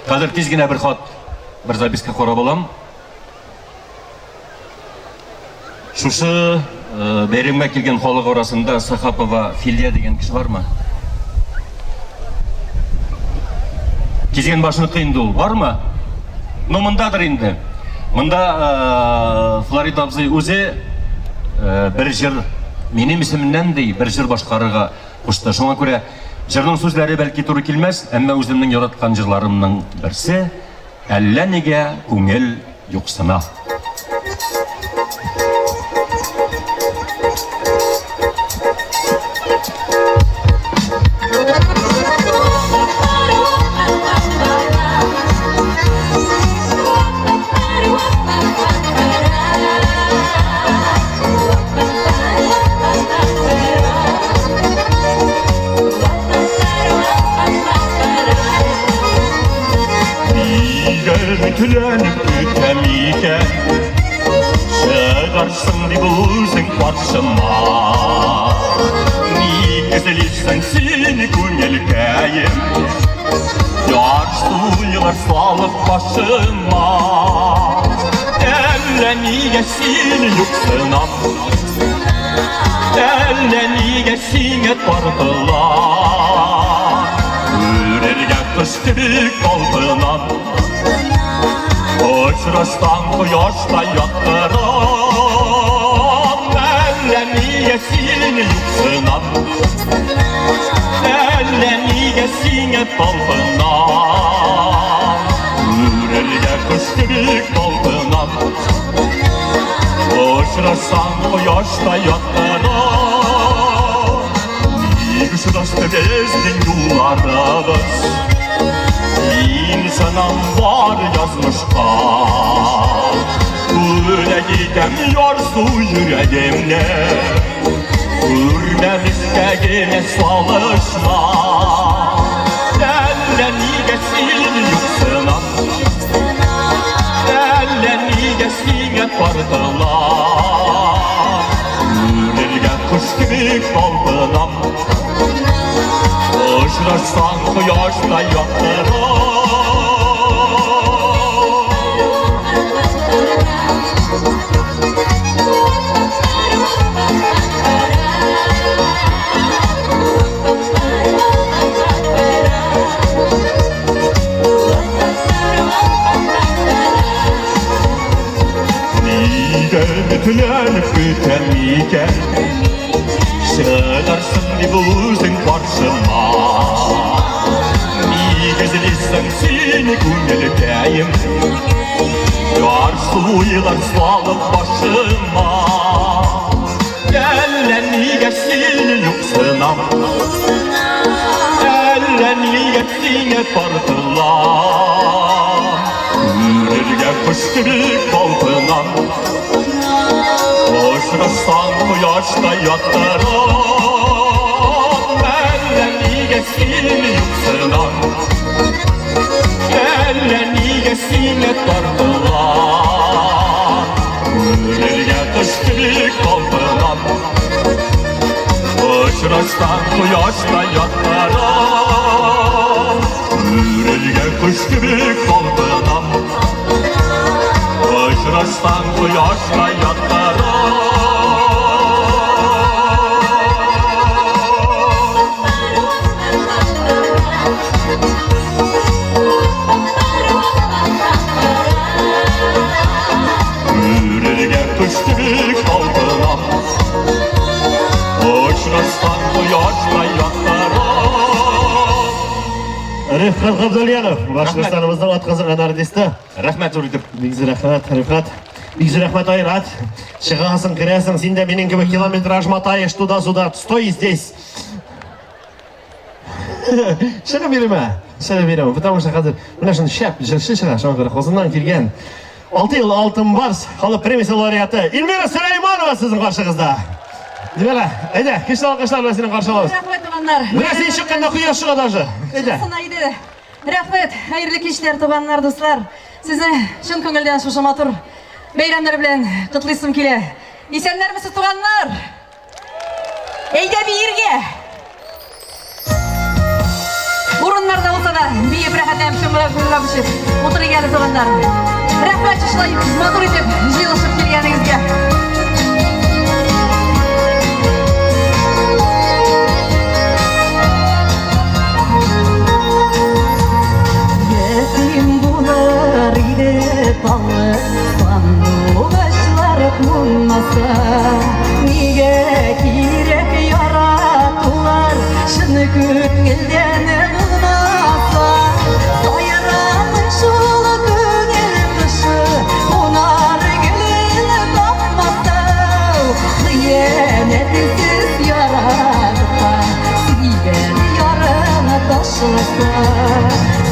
Хәзер тиз генә бер хат, бер записка карап алам. Шушы э, бәйрәмгә килгән халык арасында Сахапова Филия дигән кеше бармы? Кизгән башныкы инде ул, бармы? Ну, мондадыр инде. Монда э, Флорид абзый үзе э, бер җыр минем исемемнән ди, бер җыр башкарырга кушты. Шуңа күрә җырның сүзләре бәлки туры килмәс, әмма үземнең яраткан җырларымның берсе Әллә нигә күңел юксына. Өметләнеп көтәм икән, Чыгарсың дип үзең каршыма. Ник эзлисең син, күңелкәем, Ярсу елар салып башыма. Әллә нигә син юксынам, Әллә нигә сиңа тартылам. Күрергә кыш кебек талпынам, Очрашсаң кояшта яктырам. Әллә нигә син юксынам, Әллә нигә сиңа талпынам. Күрергә кыш кебек талпынам, Очрашсаң кояшта яктырам. Ник очрашты безнең юлларыбыз, Мин ышанам бар язмышка. Бүләк итәм ярсу йөрәгемне, Күрмәмешкә генә салышма. Әллә нигә син юксынам, Әллә нигә сиңа тартылам. Күрергә кош кебек талпынам, Очрашсаң кояшта яктырам. Нигә өметләнеп көтәм икән, Чыгарсың дип үзең каршыма. Ник эзлисең син, күңелкәем, Ярсу уйлар салып башыма. Әллә нигә син юксынам, Әллә нигә сиңа тартылам. Күрергә кош кебек талпынам, Очрашсаң кояшта яктырам. Әллә нигә син юксынам, Әллә нигә сиңа тартылам. Күрергә кош кебек талпынам, Очрашсаң кояшта яктырам. Күрергә кош кебек талпынам, Очрашсаң кояшта яктырам. Күрергә кош кебек талпынам, Очрашсаң кояшта яктырам. Рифкать Габдульянов, Башкортстаныбызның атказанган артисты. Рәхмәт зур итеп. Бик зур рәхмәт, Рифкать. Бик зур рәхмәт, Айрат. Чыгасың, керәсең, син дә минем кебек километраж мотаешь туда-сюда. Стой здесь. Чыгып йөрмә. Чыгып йөрмә, потому что хәзер менә шундый шәп җырчы чыга, шуңа күрә Казаннан килгән. 6 ел Алтын Барс халык премиясе лауреаты Эльмира Сөләйманова сезнең каршыгызда. Эльмира, әйдә, көчле алкышлар белән сине каршы алабыз. Рәхмәт, туганнар. Менә син чыкканда кояш чыга даже. Әйдә. Чыксын әйдә. Рәхмәт, хәерле кичләр, туганнар, дуслар. Сезне чын күңелдән шушы матур бәйрәмнәр белән котлыйсым килә. Исәннәрмесез, туганнар? Әйдә биергә! Урыннарда булса да биеп рәхәтләнеп чумырып күңел ачып утырыйк әле, туганнар. Рәхмәт шушылай матур итеп җыелышып килгәнегезгә. Ятим булыр иде таңы, сандугачлар кунмаса. Нигә кирәк яратулар, чын күңелдән булмаса? Сайрамый шул күңел кошы, кунар гөлен тапмаса. Хыянәтсез яратса, сөйгән ярын ташласа.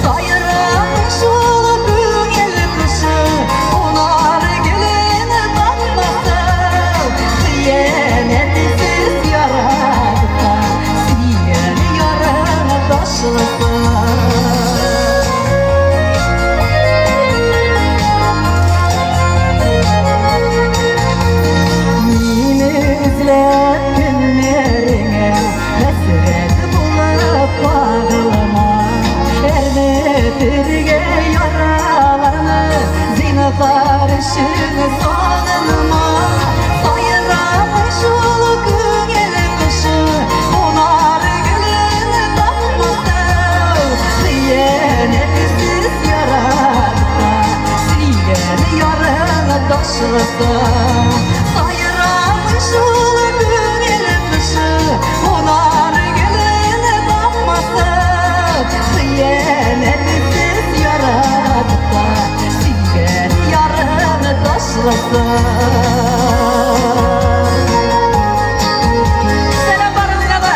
Сайрамый шул күңел кошы, кунар гөлен тапмаса. Хыянәтсез яратса, сөйгән ярын ташласа. Мине эзләп көннәреңә хәсрәт булып кагылма. Әрнетергә яраларны зинһар өчен сагынма. Сайрамый шул күңел кошы, кунар гөлен тапмаса. Хыянәтсез яратса, сөйгән ярын ташласа. Сайрамый шул күңел кошы, кунар гөлен тапмаса. Хыянәтсез яратса, сөйгән ярын ташласа. Сәлам барыгызга да.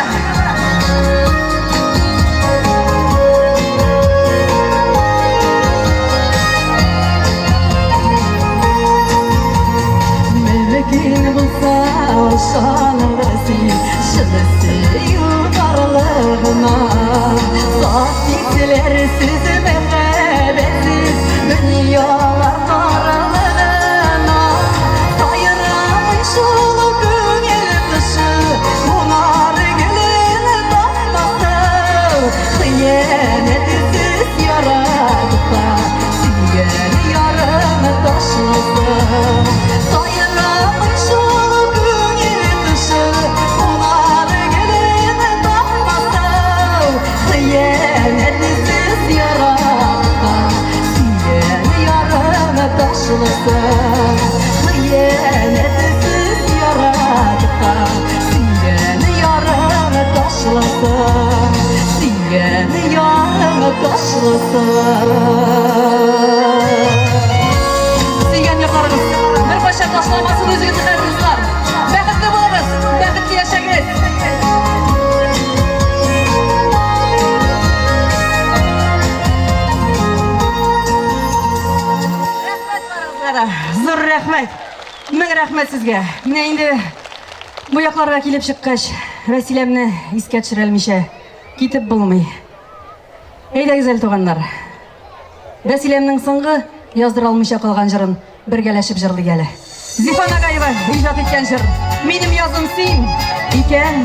Мөмкин булса, ышаныгыз син чын сөю барлыгына. Саф хисләрсез, мәхәббәтсез дөньялар тарлыгына. Сайрамый шул күңел кошы, кунар гөлен тапмаса. Хыянәтсез яратса, сөйгән ярын ташласа. Сайрамый шул күңел кошы, кунар гөлен тапмаса. Хыянәтсез яратса, сөйгән ярын ташласа. Хыянәтсез яратса, сөйгән ярын ташласа. Сөйгән ярын ташласа. Сөйгән ярларыгыз беркайчан ташламасын үзегезне, хәерле дуслар. Бәхетле булыгыз, бәхетле яшәгез. Рәхмәт барыгызга да. Зур рәхмәт. Мең рәхмәт сезгә. Менә инде бу якларга килеп чыккач, Вәсиләмне искә төшерәлмичә китеп булмый. Әйдәгез әле, туганнар. Вәсиләмнең соңгы яздыра алмыйча калган җырын бергәләшеп җырлыйк әле. Зифа Нагаева иҗат иткән җыр. Минем язым син икән.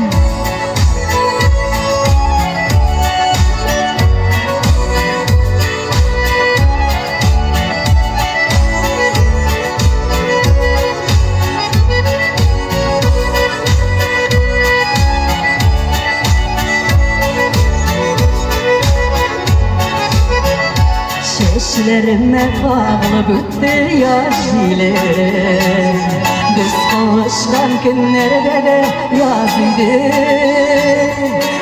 Чәчләремә кагылып үтте яз җиле. Без кавышкан көннәрдә дә яз иде.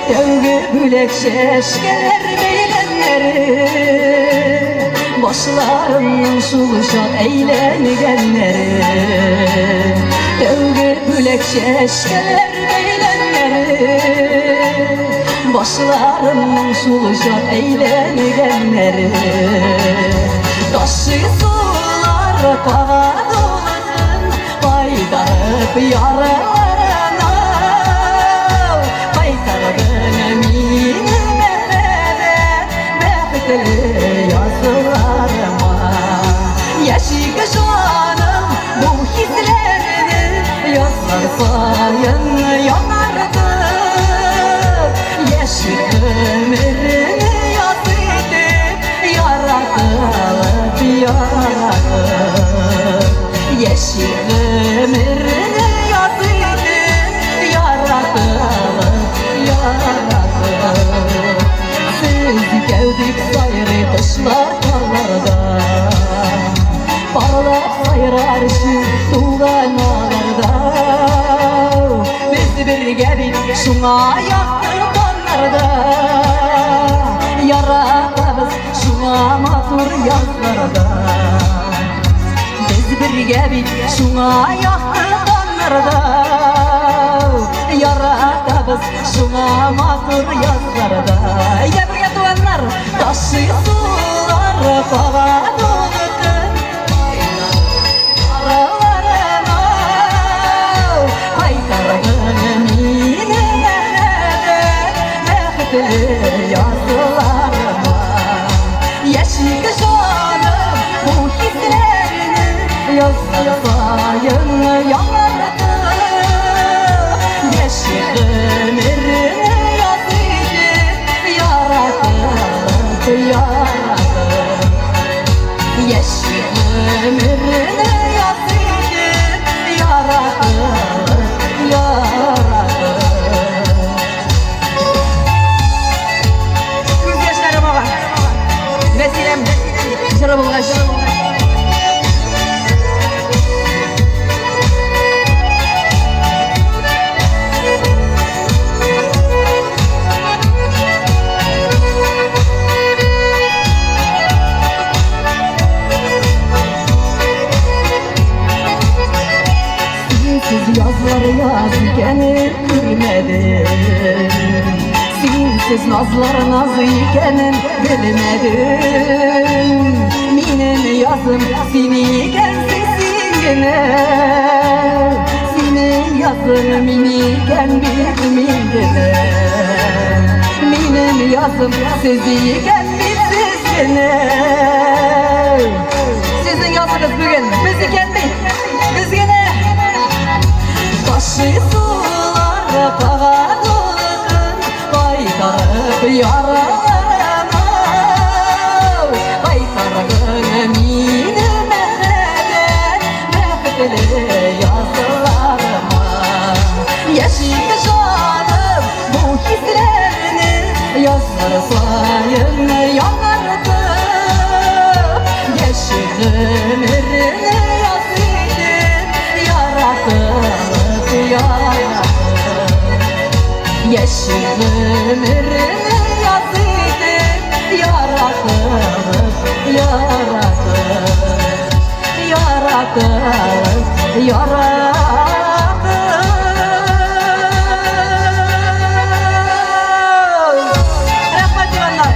Тәүге бүләк чәчкәләр бәйләмнәре. Башларымның шул чак әйләнгәннәре. Тәүге бүләк чәчкәләр бәйләмнәре. Башларымның шул чак әйләнгәннәре. Ташый сулар кага дулкын, кайтарып яраларына. Кайтардың мине мәхәббәт, бәхетле язларыма. Яшик җаным бу хисләрне язлар саен яңартып. Яшик гомерне яз итеп, яратып, яратып. Яшик гомерне яз итеп, яратып, яратып. Сез икәү дип сайрый кошлар карларда. Парлап сайрар өчен туган аларда. Без бергә бит шуңа якты таңнарда. Яратабыз шуңа матур язларда. Без бергә бит шуңа якты таңнарда. Яратабыз шуңа матур язларда. Әйдә бергә туганнар, ташый сулар кага дулкын. Яраларына кайтардың мине мәхәббәт, бәхетле язларыма. Яшик җаным бу хисләрне язлар саен яңартып. Яшик гомерне яз итеп, яратып, яратып. Яшик гомерне яз итеп, яратып, яратып. Күз яшьләрем ага. Вәсиләм җыры булгач. Синсез язлар яз икәнен күрмәдем. Синсез назлар наз икәнен белмәдем. Минем язым син икәнсең син генә. Синең язың мин икән бит мин генә. Минем язым сез икән бит сез генә. Сезнең языгыз бүген без икән бит. Без генә. Ташый сулар кага дулкын, кайтарып яраларына. Кайтардың мине мәхәббәт, бәхетле язларыма. Яшик җаным бу хисләрне язлар саен яңартып. Яшик гомерне яз итеп, яратып, яратып. Яшик гомерне яз итеп, яратып, яратып. Яратып, яратып. Рәхмәт, туганнар.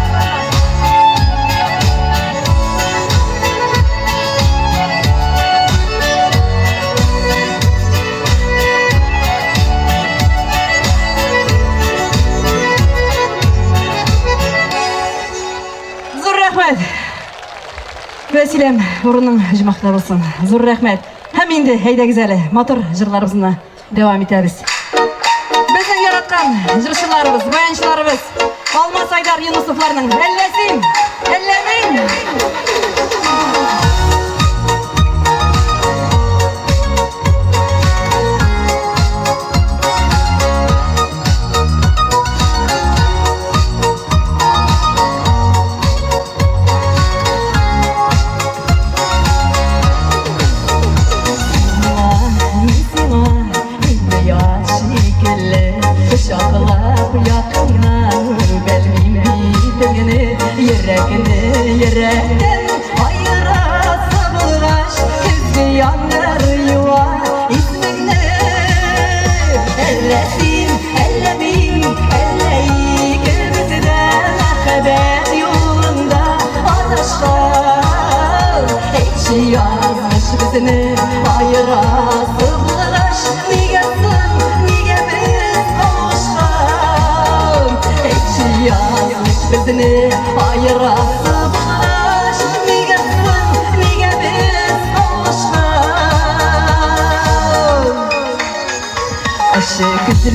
Зур рәхмәт. Вәсиләм, урының оҗмахта булсын. Зур рәхмәт. Һәм инде әйдәгез әле, матур җырларыбызны дәвам итәбез. Безнең яраткан җырчыларыбыз, баянчыларыбыз Алмаз Айдар Юнусовларның Әллә син, әллә мин. Мин сиңа инде ят шикелле, кочаклап якыннан үбәлмим битеңне, йөрәкне йөрәктән.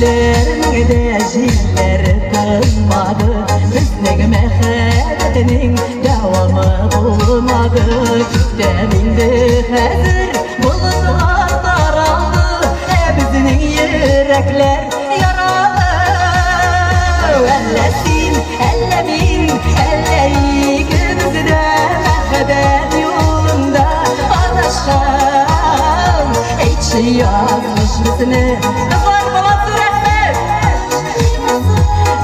Күкләрнең дә җилләре тынмады, Безнең мәхәббәтнең дәвамы булмады. Күктән инде хәзер болытлар таралды, Ә безнең йөрәкләр яралы. Әллә син, әллә мин, әллә икебез дә мәхәббәт юлында адашкан. Әйтче, язмыш безне. Кызлар, молодцы, рәхмәт!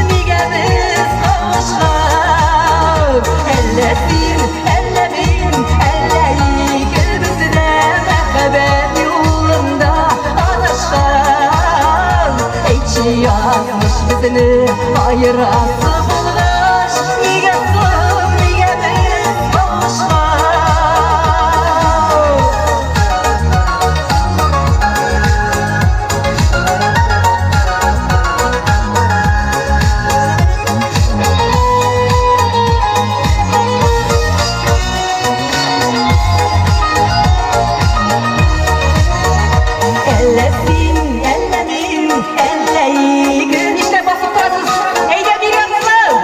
Нигә без кавышкан? Әллә син, әллә мин, әллә икебез дә мәхәббәт юлында адашкан. Әйтче, язмыш безне аерасы булгач, нигә соң, нигә без кавышкан? Әллә син, әллә мин, әллә ике. Нишләп басып торасыз? Әйдә, бирәсез!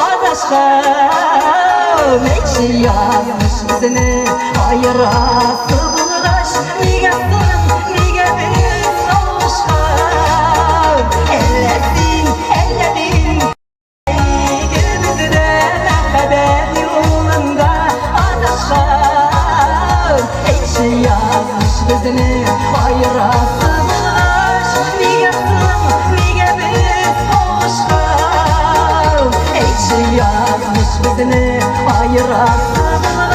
Адашкан, әйтче, язмыш безне аерасы булгач, нигә соң, нигә без кавышкан? Әллә син, әллә мин, икебез дә мәхәббәт юлында адашкан. Әйтче, язмыш безне аерасы булгач, нигә соң, нигә без кавышкан? Әйтче, язмыш безне аерасы булгач,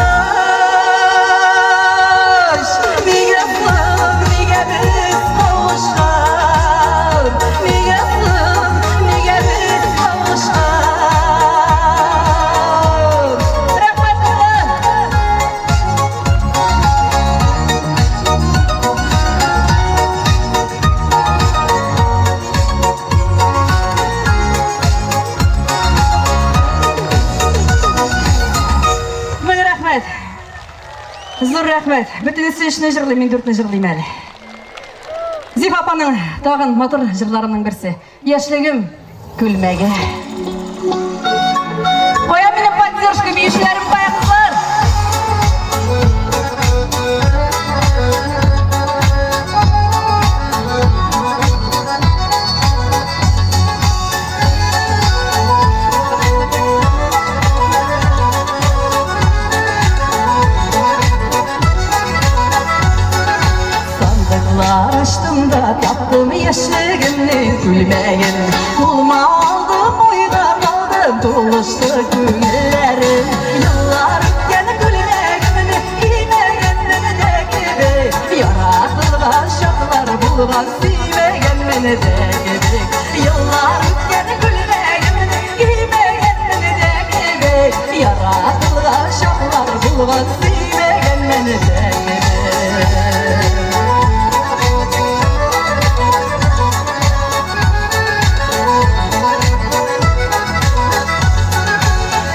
нигә соң, нигә без кавышкан? Нигә соң, нигә без кавышкан? Рәхмәт, кызлар! Мең рәхмәт. Зур рәхмәт. Бөтенесе өчне җырлый, мин дүртне җырлыйм әле. Зифа апаның тагын матур җырларының берсе. Яшьлегем күлмәге. Кая минем поддержка, биючеләрем, кая, кызлар? Сандыклар ачтым да таптым яшьлегемнең күлмәген. Кулыма алдым, уйга калдым, тулышты күңелләрем. Еллар үткән, күлмәгемне кимәгәнмен дә кебек. Яратылган чаклар булган, сөймәгәнмен дә кебек. Еллар үткән, күлмәгемне кимәгәнмен дә кебек. Яратылган чаклар булган, сөймәгәнмен дә кебек.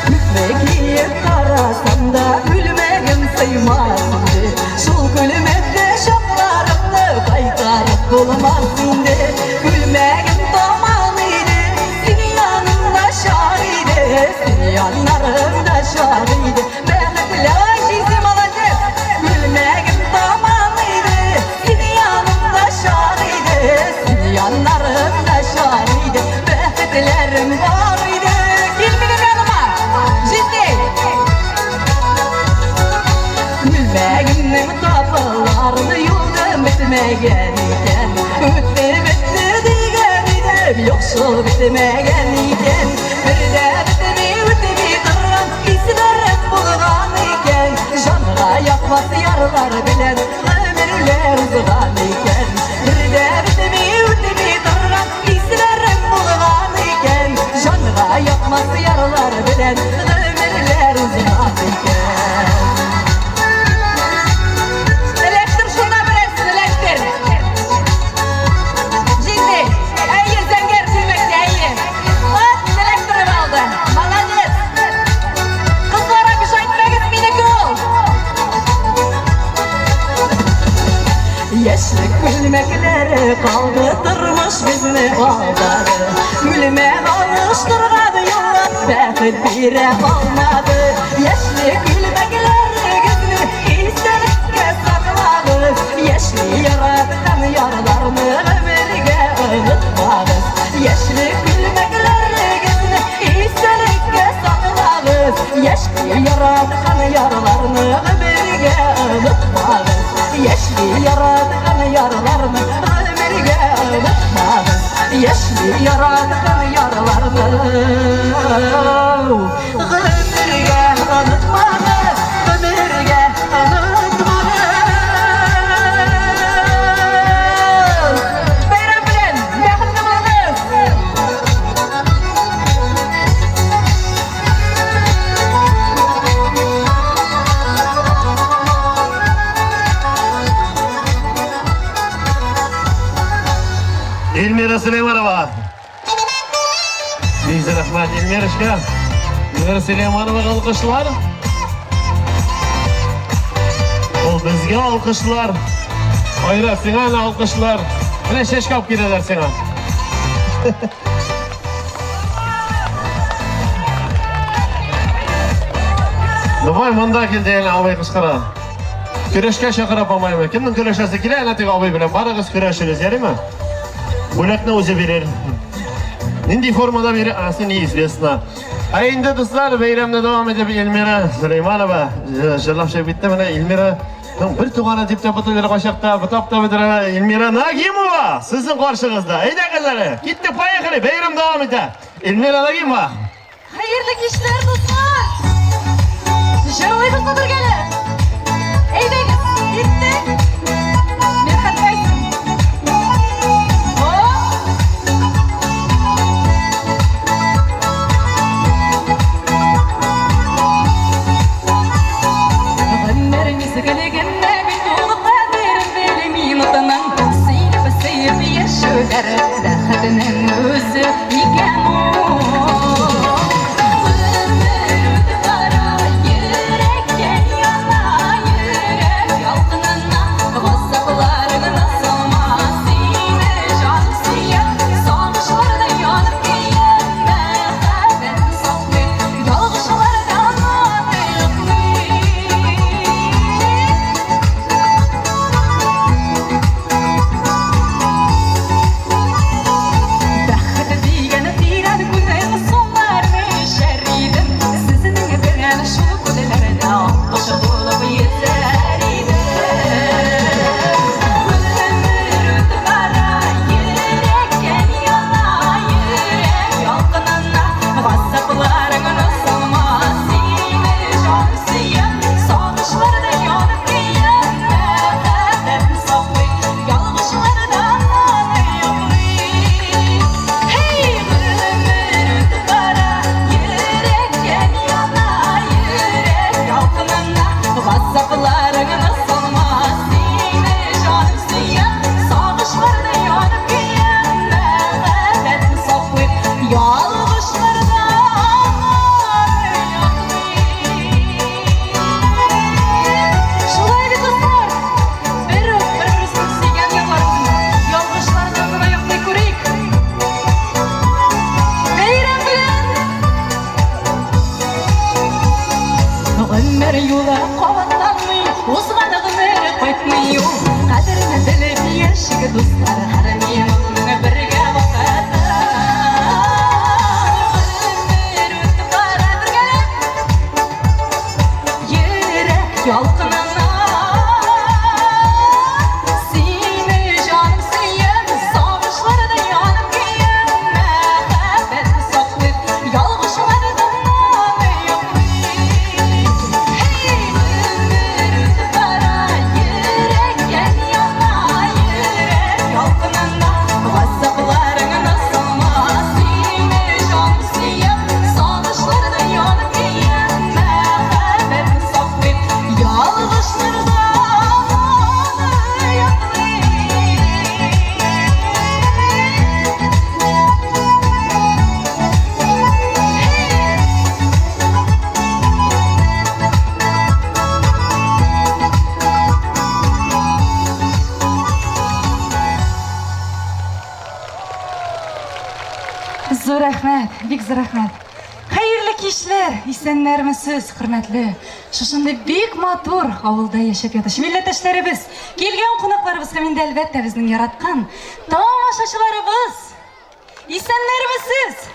Күпме киеп карасам да, күлмәгем сыймас инде. Шул күлмәктә чакларымны кайтарып булмас инде. Күлмәгем таман иде, син янымда чак иде, син яннарымда чак иде. Бәхетле җизе, молодец! Күлмәгем таман иде, син янымда чак иде, син яннарымда чак иде. Бәхетләрем бар иде. Кил минем яныма! Җитди! Күлмәгемнең тапаларын юдым, бетмәгән икән. Үтте, бетте дигән идем, юк шул, бетмәгән икән. Бер дә бетми, үтми торган хисләрем булган икән. Җанга якмас ярлар белән гомерләр узган икән. Бер дә бетми, үтми торган хисләрем булган икән. Җанга якмас ярлар белән гомерләр узган икән. Эләктер шунда берәрсен, эләктер. Җитди. Әйе, зәңгәр күлмәктә, әйе. Ат, эләктереп алды. Молодец. Кызлар, обижать итмәгез, минеке ул. Яшьлек күлмәкләре калды, тормыш безне Алыштырган юллар бәхет бирә алмады. Яшьлек күлмәкләрегезне истәлеккә саклагыз. Яшьли яраткан ярларны гомергә онытмагыз. Яшьлек күлмәкләрегезне истәлеккә саклагыз. Яшьли яраткан ярларны гомергә онытмагыз. Яшьли яраткан ярларны гомергә онытмагыз. Яшьли яраткан ярларны гомергә онытмагыз, гомергә онытмагыз. Бәйрәм белән, бәхетле булыгыз! Эльмира Сулейманова. Бик зур рәхмәт, Эльмирочка. Эльмира Сулеймановага алкышлар. Ул безгә алкышлар. Айрат, сиңа да алкышлар. Менә чәчкә алып киләләр сиңа. Давай монда кил дигән абый кычкыра. Көрәшкә чакыра, по-моему. Кемнең көрәшәсе килә, әнә теге абый белән барыгыз көрәшегез, ярыймы? Бүләкне үзе бирер. Нинди формада бирер, анысы неизвестно. Ә инде, дуслар, бәйрәмне дәвам итеп Эльмира Сулейманова җырлап чыгып китте. Менә Эльмира бер туганы дип тә бутыйлар кайчакта, бутап та бетерә. Эльмира Нагимова сезнең каршыгызда. Әйдәгез әле. Киттек, поехали, бәйрәм дәвам итә. Эльмира Нагимова. Хәерле кичләр, дуслар! Җырлыйбызмы бергәләп? Әйдәгез, киттек! Мирхәт Гайсин. О! Гомер мизгелегендә бит ул кадерен белми минутының. Сөеп, сөеп яшәүләр бәхетенең үзе микән ул? Гомер үтеп бара, йөрәккә яна, йөрәк ялкынына газапларыңны салма. Сине җаным сөя, сагышларда янып көям, мәхәббәтен саклый, ялгышлардан аны яклый. Бәхет дигән тирән күлнең суларын эчәр идем. Сезнең белән шул күлләрдә аккош булып йөзәр идем. Гомер үтеп бара, йөрәккә яна, йөрәк ялкынына газапларыңны салма. Сине җаным сөя, сагышларда янып көям, мәхәббәтен саклый, ялгышлардан аны яклый. Һей, гомер үтеп бара, йөрәккә яна, йөрәк ялкынына газапларыңны салма. Сине җаным сөя, сагышларда янып көям, мәхәббәтен саклый, ялгышлардан аны яклый. Шулай бит, дуслар, бер үк бер-беребезнең сөйгән ярларыбызны ялгышлардан гына яклый күрик. Бәйрәм белән! Гомер юлы кабатланмый, узган гомер кайтмый ул. Кадерен белеп яшик, дуслар, һәр минутны бергә вакытта. Гомер үтеп бара, бергәләп. Йөрәк ялкынына сине җаным сөям, сагышларда янып көям, мәхәббәтен саклый, ялгышлардан аны яклый. Һей, гомер үтеп бара, йөрәккә яна, йөрәк ялкынына. рәхмәт, бик зур рәхмәт. Хәерле кичләр, исәннәрмесез, хөрмәтле. Шушындый бик матур авылда яшәп ятучы милләттәшләребез, килгән кунакларыбыз һәм инде әлбәттә безнең яраткан тамашачыларыбыз. Исәннәрмесез?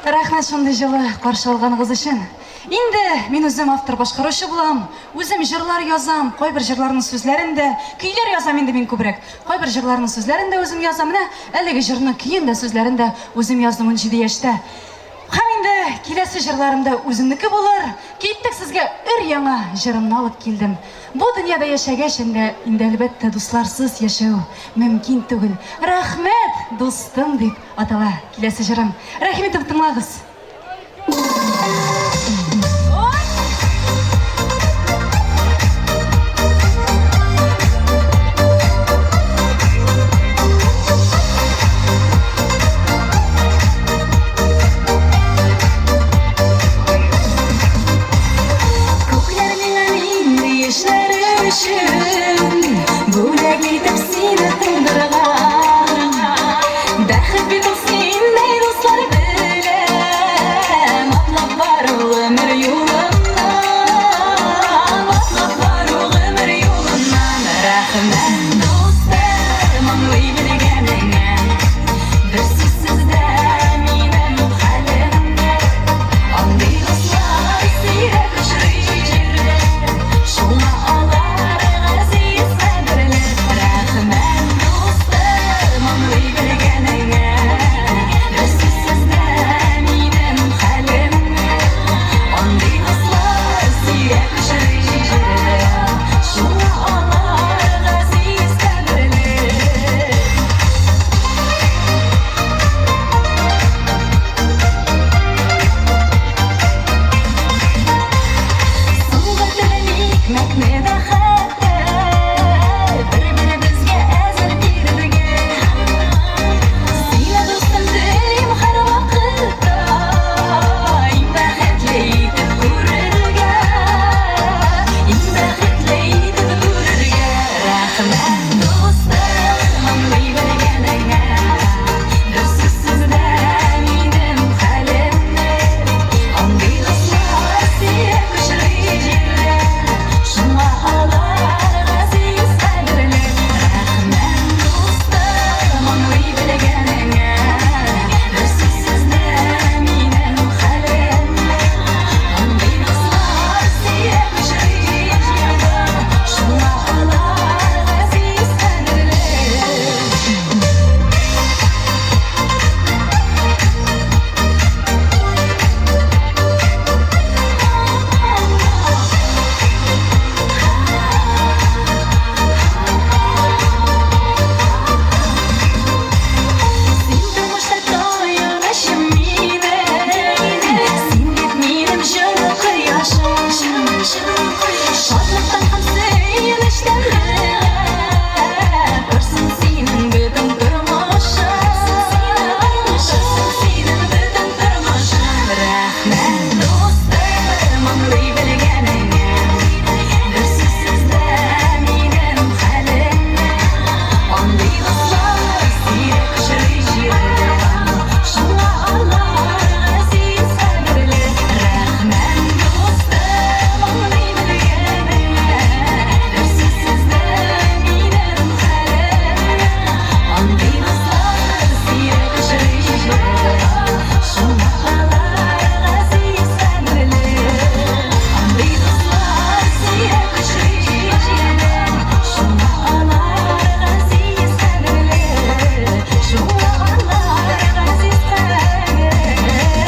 Рәхмәт шундый җылы каршы алганыгыз өчен. Инде мин үзем автор башкаручы булам, үзем җырлар язам, кайбер җырларның сүзләрен дә, көйләр язам инде мин күбрәк. Кайбер җырларның сүзләрен дә үзем язам. Менә әлеге җырның көен дә, сүзләрен дә үзем яздым 17 яшьтә. Һәм инде киләсе җырларым да үземнеке булыр. Киттек сезгә өр-яңа җырымны алып килдем. Бу дөньяда яшәгәч инде, инде әлбәттә дусларсыз яшәү мөмкин түгел. Рәхмәт, дустым дип атала киләсе җырым. Рәхим итеп тыңлагыз. Күкләр миңа нинди эшләре өчен Бүләк итеп сине тудырган. Бәхет бит ул синдәй дуслар белән Атлап бару гомер юлыннан, Атлап бару гомер юлыннан. Рәхмәт, дустым, аңлый белгәнеңә. Бер сүзсез дә минем хәлемне. Андый дуслар сирәк очрый җирдә. Шуңа алар газиз, кадерле. Рәхмәт, дустым, аңлый белгәнеңә. Бер сүзсез дә минем хәлемне. Андый дуслар сирәк очрый җирдә. Шуңа алар газиз, кадерле. Соңгы телем икмәкне дә хәтта Бер-беребезгә әзер бирергә. Сине, дустым, телим һәрвакытта Иң бәхетле итеп күрергә, Иң бәхетле итеп күрергә. Рәхмәт, дустым, аңлый белгәнеңә. Бер сүзсез дә минем хәлемне. Андый дуслар сирәк очрый җирдә. Шуңа алар газиз, кадерле. Рәхмәт, дустым, аңлый белгәнеңә. Бер сүзсез дә минем хәлемне. Андый дуслар сирәк очрый җирдә. Шуңа алар газиз, кадерле. Син тормышта таянычым минем, Син бит минем җылы кояшым. Шатлыктан һәм сөенечтән Торсын синең бөтен тормышың, Торсын синең бөтен тормышың. Рәхмәт, дустым, аңлый белгәнеңә. Бер сүзсез дә минем хәлемне. Андый дуслар сирәк очрый җирдә. Шуңа алар газиз, кадерле. Рәхмәт, дустым, аңлый белгәнеңә. Бер сүзсез дә минем хәлемне. Андый дуслар сирәк очрый җирдә. Шуңа алар газиз, кадерле. Андый дуслар сирәк очрый җирдә. Шуңа алар газиз, кадерле. Шуңа алар газиз, кадерле. Рәхмәт,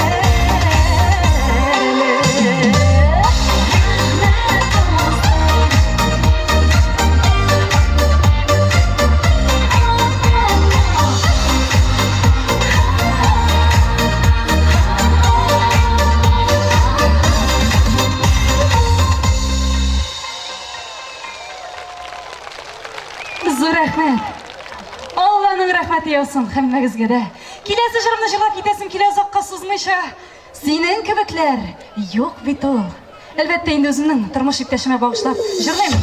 дустым. Зур рәхмәт. Алланың рәхмәте яусын һәммәгезгә дә. Киләсе җырымны җырлап китәсем килә озакка сузмыйча. Синең кебекләр юк бит ул. Әлбәттә инде үземнең тормыш иптәшемә багышлап җырлыйм.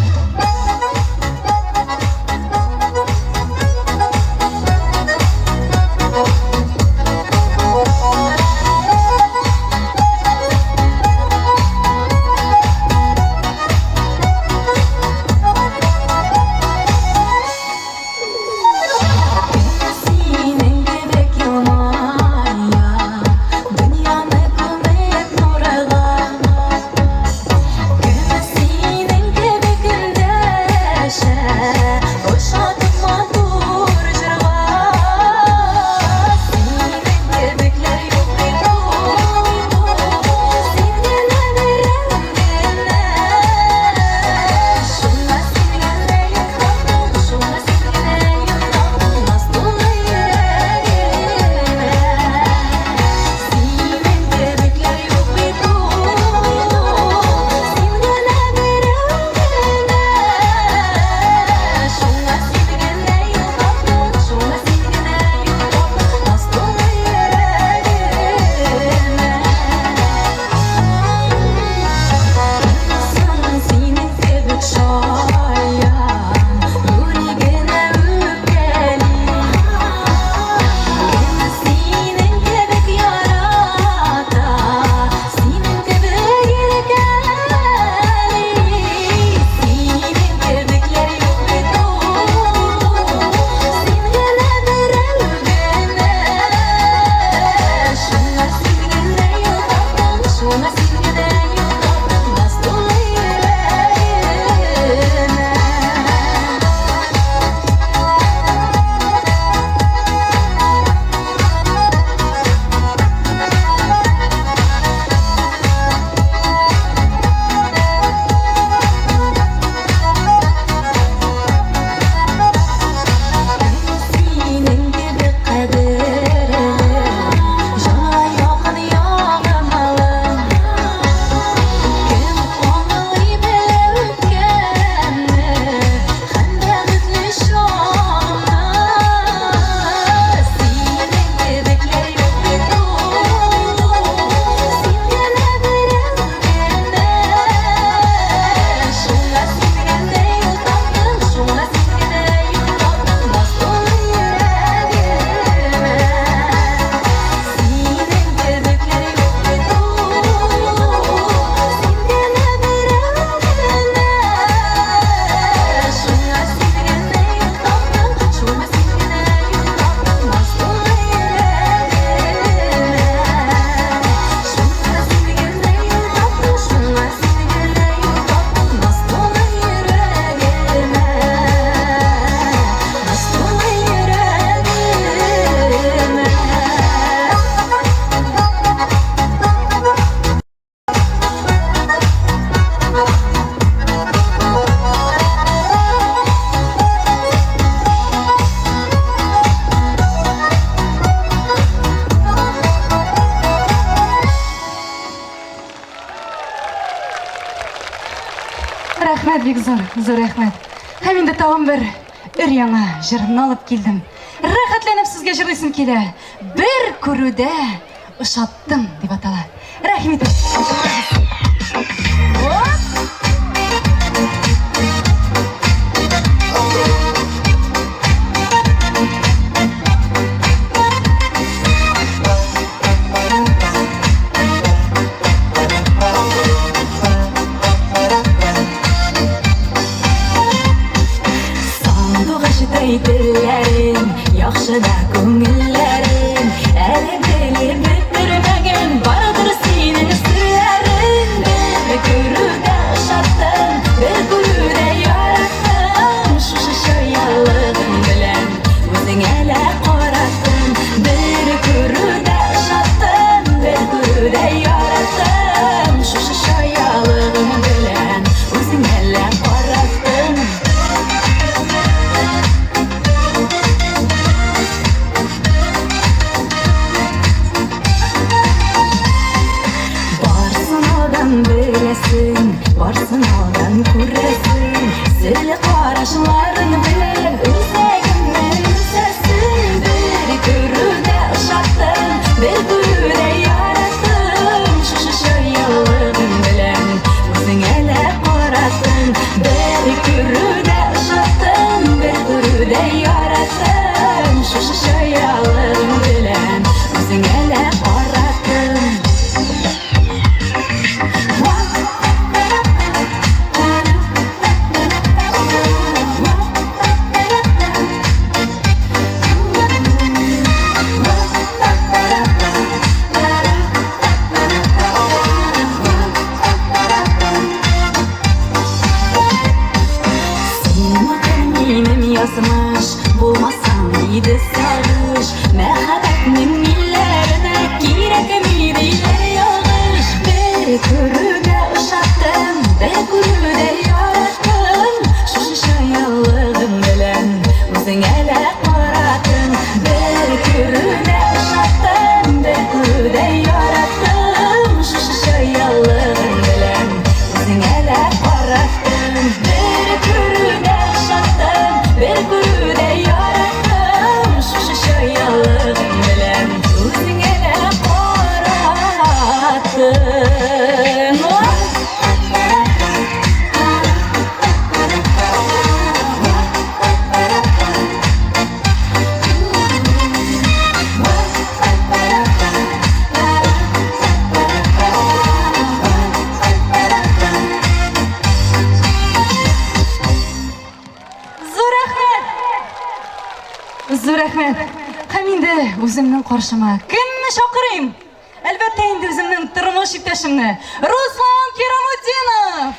Рәхмәт бик зур, зур рәхмәт. Һәм инде тагын бер өр-яңа җырымны алып килдем. Рәхәтләнеп сезгә җырлыйсым килә. Бер күрүдә ошаттым дип атала. Рәхим итегез. Сандугачтай телләрең, яхшы да күңелләрең, әле белеп бетермәгән бардыр синең серләрең. Бер күрүдә ошаттым, бер күрүдә яраттым, шушы чаялыгың белән үзеңә лә караттым. Бер күрүдә ошаттым, бер күрүдә яраттым, шушы чаялыгың белән үзеңә лә караттым. Барсын алдан беләсең, барсын алдан күрәсең, серле карашларың белән үзәгемне өзәсең. Бер күрүдә ошаттым, бер күрүдә яраттым, шушы чаялыгың белән үзеңә лә караттым. Бер күрүдә ошаттым, бер күрүдә яраттым, шушы чаялыгың белән үзеңә лә караттым. Син матур минем язмыш, булмасаң иде сагыш. Мәхәббәтнең милләренә кирәкми диләр ялгыш. Бер күрүдә ошаттым, бер күрүдә яраттым, шушы чаялыгың белән үзеңә лә караттым. Бер күрүдә ошаттым, бер күрүдә яраттым, шушы чаялыгың белән үзеңә лә караттым. Бер күрүдә ошаттым, бер күрүдә яраттым, шушы чаялыгың белән үзеңә лә караттым. Зур рәхмәт! Зур рәхмәт! Һәм инде үземнең каршыма кемне чакырыйм? Әлбәттә инде үземнең тормыш иптәшемне, Руслан Кирамутдинов!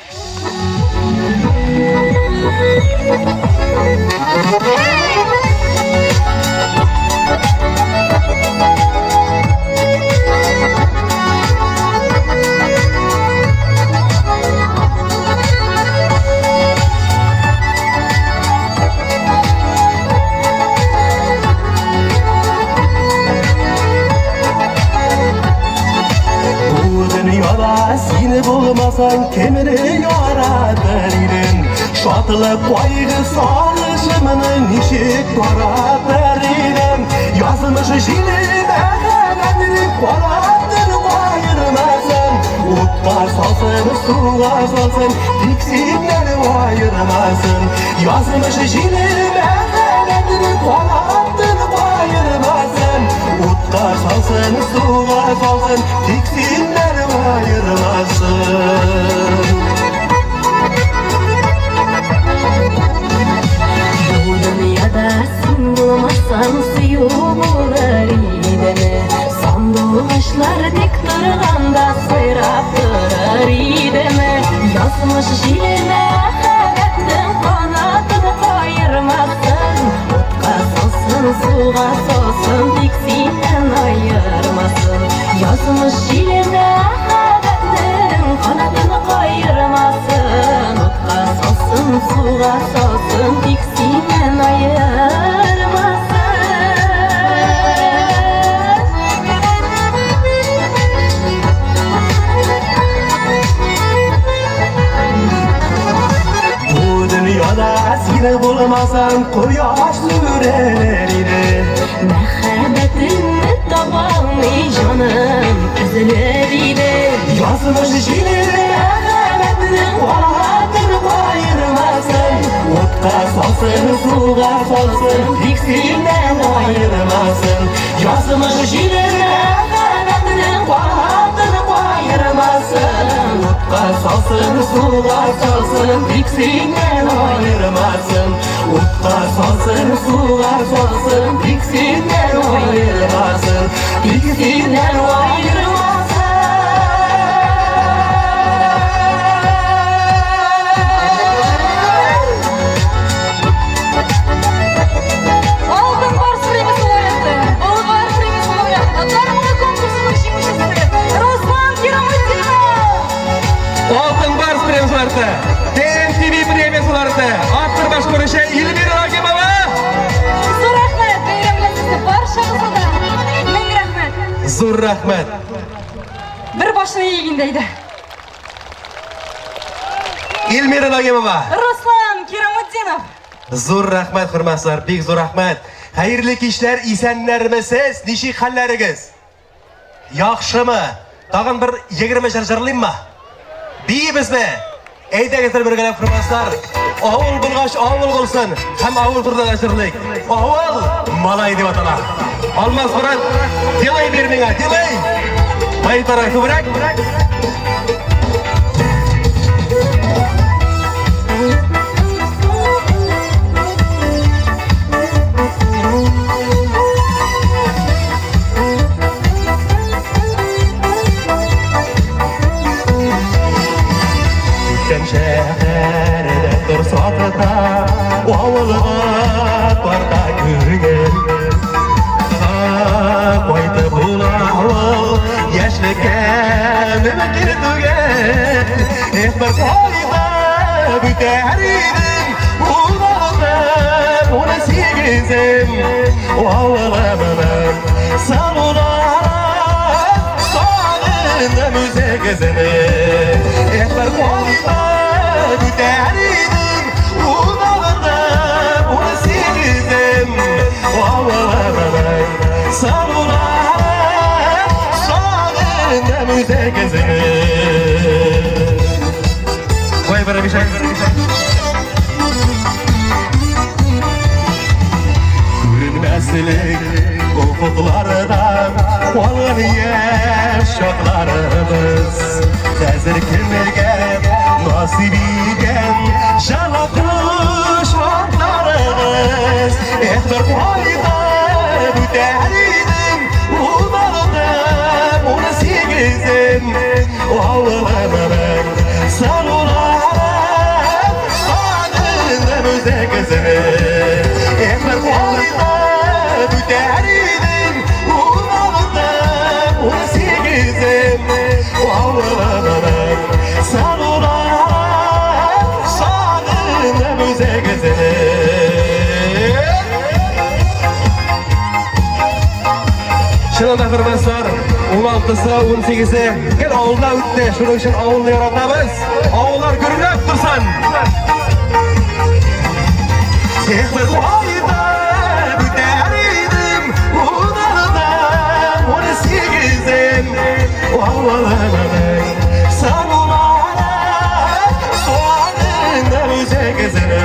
Бу дөньяда син булмасаң, кемне яратыр идем? Шатлык, кайгы, сагышымны ничек таратыр идем? Язмыш җиле мәхәббәтне канатын каермасын. Утка салсын, суга салсын, тик синнән аермасын. Язмыш җиле мәхәббәтне канатын каермасын. Утка салсын, суга салсын, тик синнән аермасын. Бу дөньяда син булмасаң, сөю булыр идеме? Сандугачлар тик торганда сайрап торыр идеме? Язмыш җиле мәхәббәтнең канатын каермасын. Утка салсын, суга салсын, тик синнән аермасын. Язмыш җиле мәхәббәтнең канатын каермасын. Утка салсын, суга салсын, тик синнән аермасын. булмасаң, кояш сүрелер иде. Мәхәббәтеңне табалмый җаным өзелер иде. Язмыш җиле мәхәббәтнең канатын каермасын. Утка салсын, суга салсын, тик синнән аермасын. Язмыш җиле мәхәббәтнең канатын каермасын. Утка салсын, суга салсын, тик синнән аермасын. Утка салсын, суга салсын, тик синнән аермасын. Тик синнән аермасын. Алтын барс премиясе лауреаты, Болгар премиясе лауреаты, Татар моңы конкурсының җиңүчесе Руслан Кираметдинов! Алтын Барс премиясе лауреаты, ТНТВ премиясе лауреаты, автор башкаручы Эльмира Нагимова. Зур рәхмәт, бәйрәм белән сезне барчагызны да. Мең рәхмәт. Зур рәхмәт. Бер башны иек инде әйдә. Эльмира Нагимова. Руслан Кираметдинов. Зур рәхмәт, хөрмәтләр, бик зур рәхмәт. Хәерле кичләр, исәннәрмесез? Ничек хәлләрегез? Яхшымы? Тагын бер 20 җыр җырлыйммы? Биибезме? Әйдәгез бергәләп, хөрмәтләр. Авыл булгач, авыл булсын. Һәм авыл турында да җырлыйк. Авыл малай дип атала. Алмаз брат, делай бир миңа, делай. Майтара күбрәк. Үткән шәһәрдә торсак та, авылга тарта күңел. Кайтып була авыл, яшьлеккә мөмкин түгел. Эх, бер кайтып үтәр идем, 16-м, 18-ем, авылымның сылуларын сагындым үзегезне. Эх, бер кайтып үтәр идем, 16-м, 18-ем, авылымның сылуларын сагындым үзегезне. Кой бер бишәк. Күренмәслек офыклардан калган яшь чакларыбыз. Хәзер кемгә насыйп икән җылы шартларыгыз? Эх, бер кайтып үтәр идем, 16-м, 18-ем, авылымның сылуларын сагындым үзегезне. Эх, бер кайтып үтәр идем, 16-м, 18-ем, авылымның сылуларын сагындым үзегезне. Чыннан да, хөрмәтләр, 16-сы, 18-е гел авылда үтте. Шуның өчен авылны яратабыз. Авыллар гөрләп торсын. Эх, бер кайтып үтәр идем, 16-м, 18-ем, авылымның сылуларын сагындым үзегезне.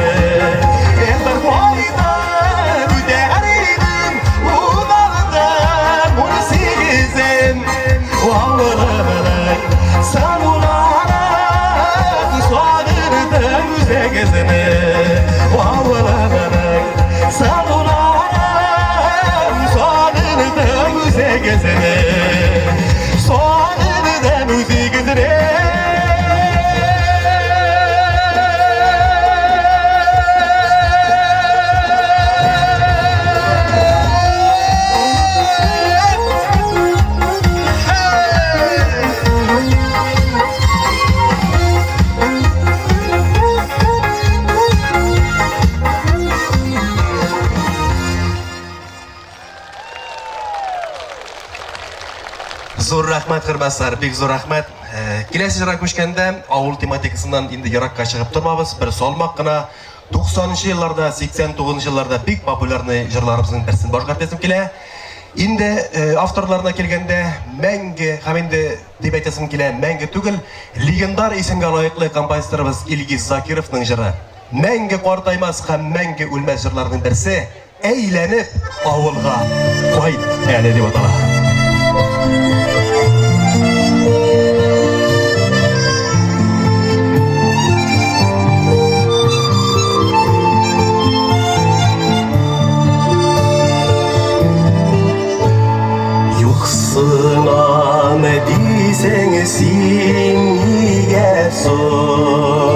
Эх, бер кайтып үтәр идем, 16-м, 18-ем, авылымның сылуларын сагындым үзегезне. Авылымның сылуларын сагындым үзегезне. Сагындым үзегезне. Зур рәхмәт, хөрмәтләр, бик зур рәхмәт. Киләсе җырга күчкәндә авыл тематикасыннан инде еракка чыгып тормабыз, бер салмак кына. 90 нчы елларда, 89 нчы елларда бик популярный җырларыбызның берсен башкарып итәсем килә. Инде э, авторларына килгәндә, мәңге һәм инде дип әйтәсем килә, мәңге түгел, легендар исемгә лаеклы композиторыбыз Илгиз Закировның җыры. Мәңге картаймас һәм мәңге үлмәс җырларның берсе Әйләнеп авылга кайт әле дип атала. Юксынам дисең син нигә соң?